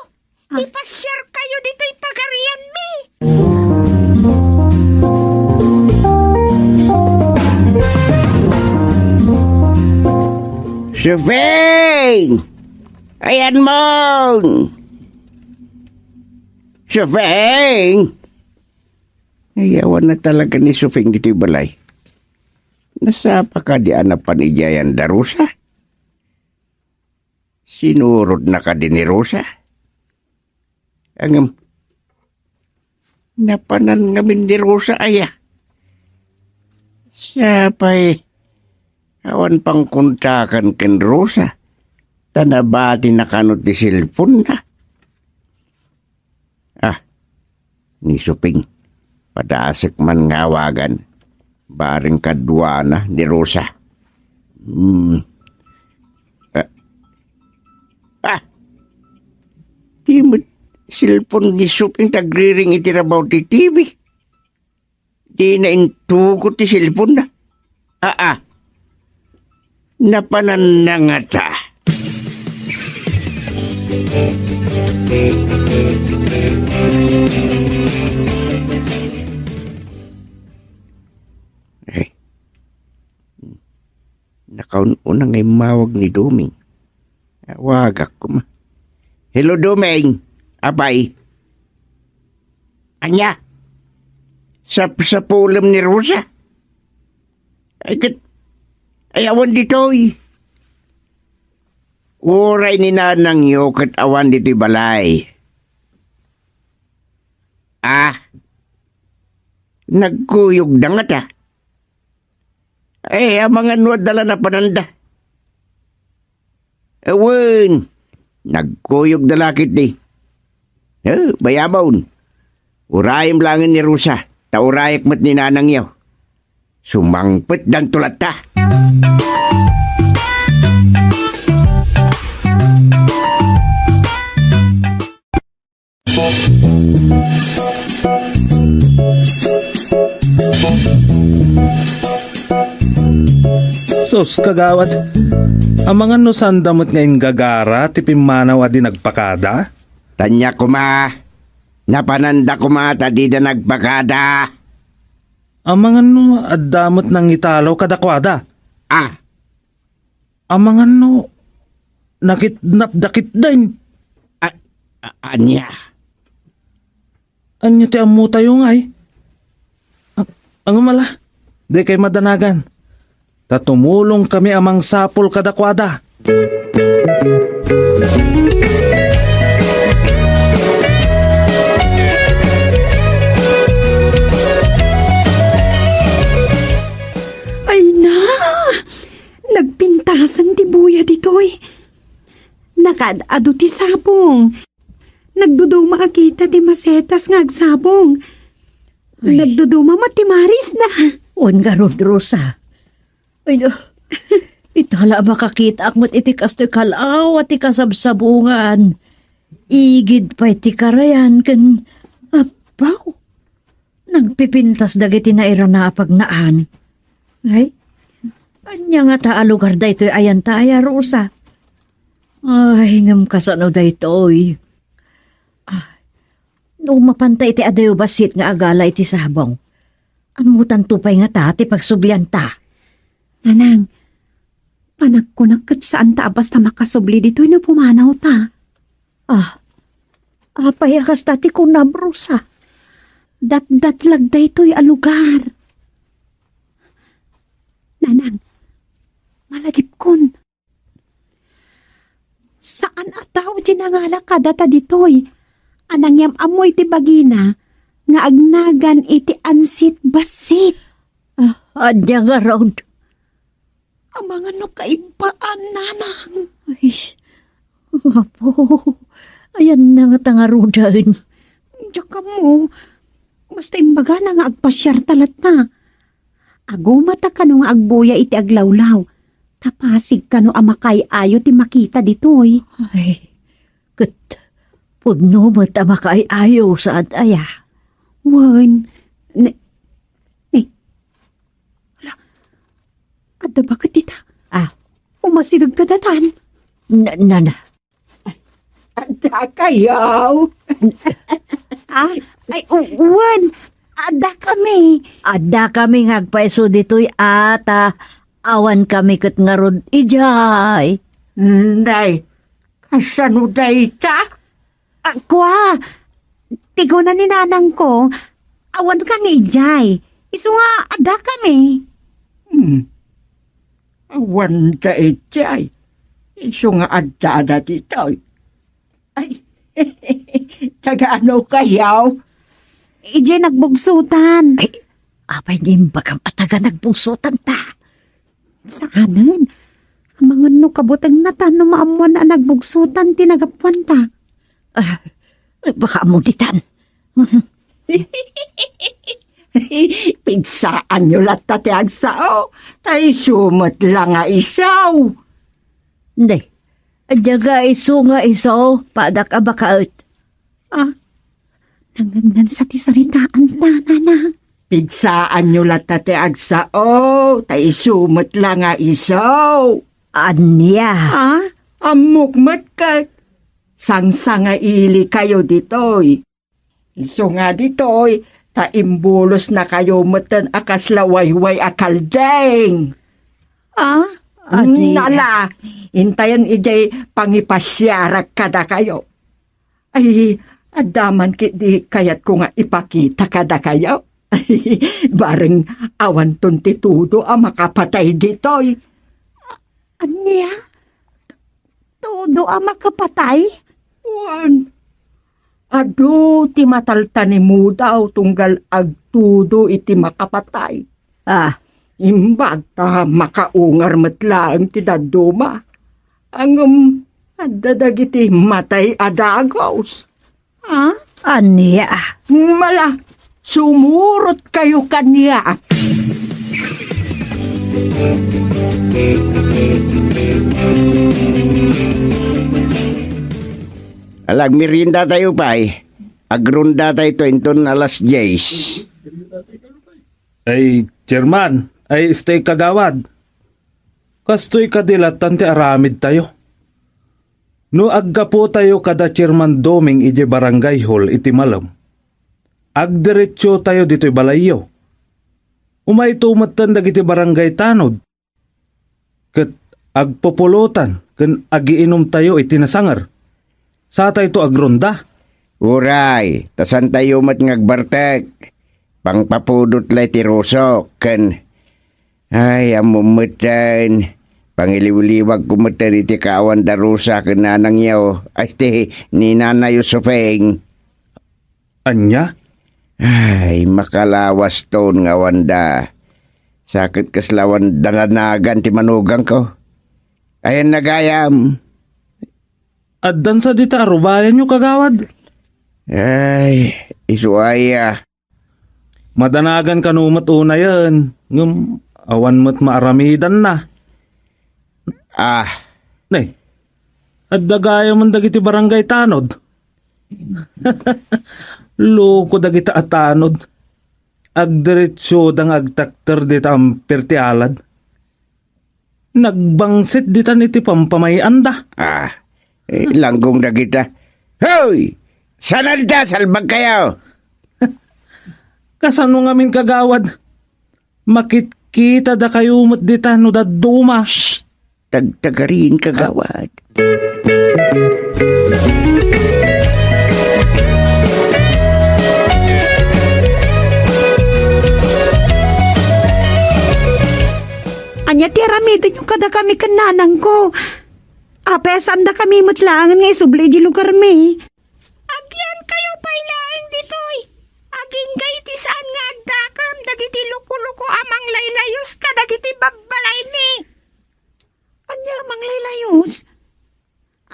Ah. Ipasiarkayo ditoy pagarianmi. Sufing! Ayanmon! Sufing! Ay, awan na talaga ni Sufing ditoy balay. Nasapa kadi a napan idiay ayan da Rosa? Sinurotna kadi ni Rosa? Ngem, napanan ngamin ni Rosa aya? Sapay, awan pangkontakan ken Rosa, ta nabatina kano ti cellphone-na. Ah, ni Suping, padasek man nga awagan. Bareng kaduana ni Rosa. Hmm. Ah. Ah! Di met cellphone ni Suping ti agriring iti rabaw ti T V. Dina intugot ti cellphone-na. Aa. Napananna ngata. Eh. Nakaun-una nga immawag ni Doming. Awagak koma. Hello, Doming. Apay? Ania? Sapsapulem ni Rosa? Ay, ket, ay, awan ditoy. Uray ni nanangyo ket awan ditoy balay. Ah, nagkuyogda ngata. Ay, amangan no adda la napananda. Awen, nagkuyogda la ketdi. Eh, bayabon. Urayem laengen ni Rosa, ta urayek met ni nanangyo. Sumangpetdanto latta. Sus, kagawad, amangan no sanda met nga inggagara ti pimmanaw a di nagpakada? Tania koma, Napananda koma ta dida nagpakada. Amangan no adda met nangitalaw kadakuada. Ah. Amangan no nakidnapda ketdin. A-, a-, ania? Ania ti ammotayo ngay? A-, angem ala, dikay madanagan. Ta tumulongkami a mangsapul kadakuada. Ay na! Nagpintasan ti buya ditoy. Nakaad-ado ti sabong. Nagduduma a kita ti masetas nga agsabong. Ay. Nagduduma met ti marisda. Wen ngarud, Rosa. Ay, ah, ita la a makakitaak met iti kastoy kal-aw a ti kasabsabungan. Igid pay ti karayan ken, apaw, nagpipintas dagiti nairana a pagnaan. Ay, ania ngata a lugar daytoy ayan ta aya, Rosa? Ay, ngem kasano daytoy? Ah, no mapanta iti adayo bassit nga agala iti sabong, ammotanto pay ngata ti pagsublianta. Nanang, panagkunak ket saanta a basta makasubli ditoy no pumanawta. Ah, apay a kasta ti kunam, Rosa? Datdatlag daytoy a lugar. Nanang, malagipkon. Saan a tao ti nangala kadata ditoy a nangyam-ammo iti bagina nga agnagan iti ansit bassit. Ah, ania ngarud? Amangan no kaibbaan, Nanang. Ay, Apo, ayanna ngata ngaruden? Diak ammo. Basta imbagana nga agpasiarta latta. Agumata kano nga agbuya iti aglawlaw. Ta pasig kano a makaay-ayo ti makita ditoy. Ay, ket pudno met a makaay-ayo, saan aya? Wen, ne-, ne-, Hala, adda baket dita. Ah. Umasideg kadatan. Na, na, na. Adda kayo? Ah, ay, u-, wen. Adda kami. Adda kami nga agpayso ditoy, ata. Awan kami ket ngarud idiay. Nay, kasano dayta? Ah, kua, ti kuna ni nanangko, awan kami idiay. Isu nga adda kami. Hmm. Awan da idiay. Isu nga adda da ditoy. Ay, taga ano kayaw? Idiay nagbugsutan. Ay, apay nga imbagam a taga nagbugsutan ta? Saanen? Amangan no kabutengna ta no maammoan a nagbugsutan ti nagapuanta. Ah, baka ammo ditan. Pigsaanyo latta ti agsao, ta isu met la nga isu. Nay, adda nga isu nga isu, padak a bakaet. Ah, nangngegngegsa ti saritaan ta, Nana. Pigsaanyo latta ti agsao, ta isu met la nga isu. Ania? Ah? Ammok met ket sangsangaili kayo ditoy. Isu nga ditoy, ta imbulosna kayo meten a kasla wayway a kaldeng. Ah? Ania? Nala, intayen idiay pangipasiarak kadakayo. Ay, adda man ketdi kayatko nga ipakita kadakayo. Bareng awanton ti tudo a makapatay ditoy. Ania? Tudo a makapatay? Wen. Adu ti mataltanimudaw tunggal agtudo iti makapatay. Ah. Imbag ta makaungar met laeng ti dadduma. Ngem adda dagiti matay a dagus. Ah? Ania? Mala, sumurot kayo kaniak. Ala, agmerienda tayo pay. Agronda tayo to inton alas dies. Ay, Chairman, ay, istoy kagawad. Kastoy kadi lattan ti aramid tayo. No aggapu tayo kada Chairman Doming idiay Barangay Hall iti malem, Agdiretsotayo ditoy balayyo. Umayto metten dagiti barangay tanod, ket agpupulotan ken agiinumtayo iti nasanger. Satayto agronda. Uray, ta santayo met nga agbartek. Pangpapudot la iti rusok, ken, ay, ammom metten, pangiliwliwagko metten iti kaawan da Rosa ken nanangyo, ay, ti ni Nanay Josefing. Ania? Ay, makalawaston nga awanda. Sa ket kasla awan dananagan ti manugangko. Ayanna gayam. Addan sa dita arubayanyo, kagawad? Ay, isu aya. Madanagan kano met unayen, ngem awan met maaramidanna. Ah. Ne, adda gayamen dagiti barangay tanod. Loko dagita a tanod. Agdiretsoda nga agtakter dita amper ti alad. Nagbangsit ditan iti pampamay-anda. Ah, eh, langgong dagita. Hoy! Sanadda, salbagkayo! Kasano ngamin, kagawad? Makitkitadakayo met dita no dadduma. Shh! Tagtagarin, kagawad. Ania ti aramidenyo kadakami ken nanangko? Apay, saandakami met laengen nga isubli idiay lugarmi. Agyankayo pay laeng ditoy. Agingga iti saan nga agdakam dagiti loko-loko a manglaylayus kadagiti babbalaymi. Ania a manglaylayus?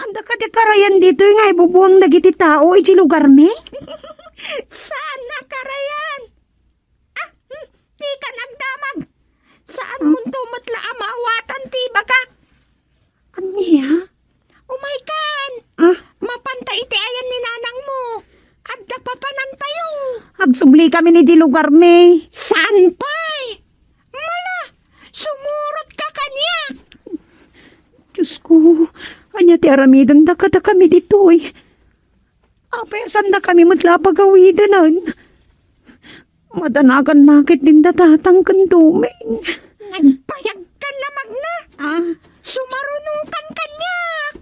Adda kadi karayan ditoy nga ibubuang dagiti tao iti lugarmi? Saan a karayan. Ah, hmm, dika nagdamag. Saanmonto met la a maawatan ti ibagak. Ania? Umaykan. Ah? Mapanta iti ayan ni nanangmo. Adda papanantayo. Agsublikami idiay lugarmi. Saan pay? Mala, sumurotka kaniak. Diosko, ania ti aramidenda kadakami ditoy? Apay, saandakami met la a pagawidenen? Madanagan la ket dinda tatang ken Doming. Nagbayagkan la, Magna. Ah? Sumarunokan kaniak.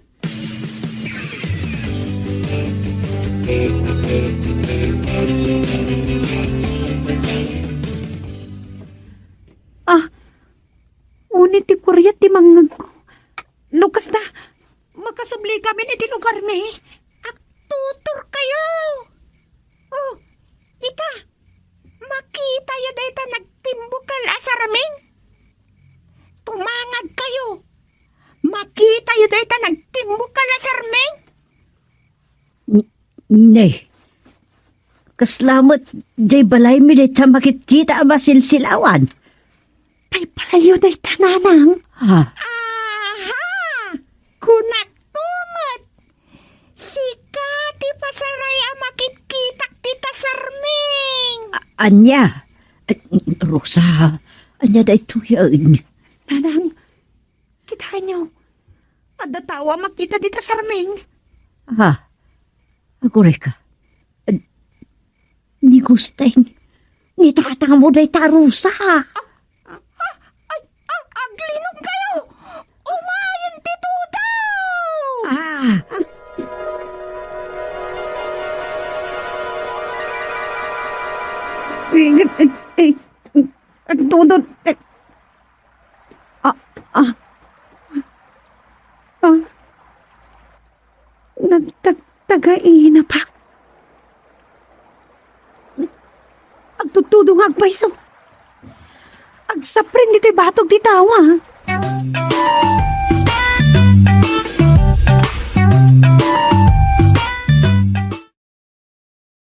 Ah, uni ti kuriat ti mangngegko. No kasta, makasubli kami iti lugarmi. Agtuturkayo. Oh, ita, makitayo dayta nagtimbukal a sarming? Tumangadkayo. Makitayo dayta nagtimbukal a sarming? N-, ne. Kasla met, diay balaymi dayta makitkita a masilsilawan. Tay balayyo dayta, nanang. Ha? Aha! Kunakto met, sika ti pasaray a makitkitak dita sarming. A-, ania? A-, Rosa, ania daytoyen? Nanang, kitaenyo, adda tao a makita dita sarming. Ah, agurayka. Ni Gusteng, ni tatangmo dayta a Rosa. Ah, ah, ay, ah, aglinongkayo! Umayen ti tudo! Ah. Eh, eh, eh, eh, tudo, eh. Ah, ah. Ah. Nagtagtagainapak. Agtudtudo nga agpayso. Agsapring ditoy batog ti tawa.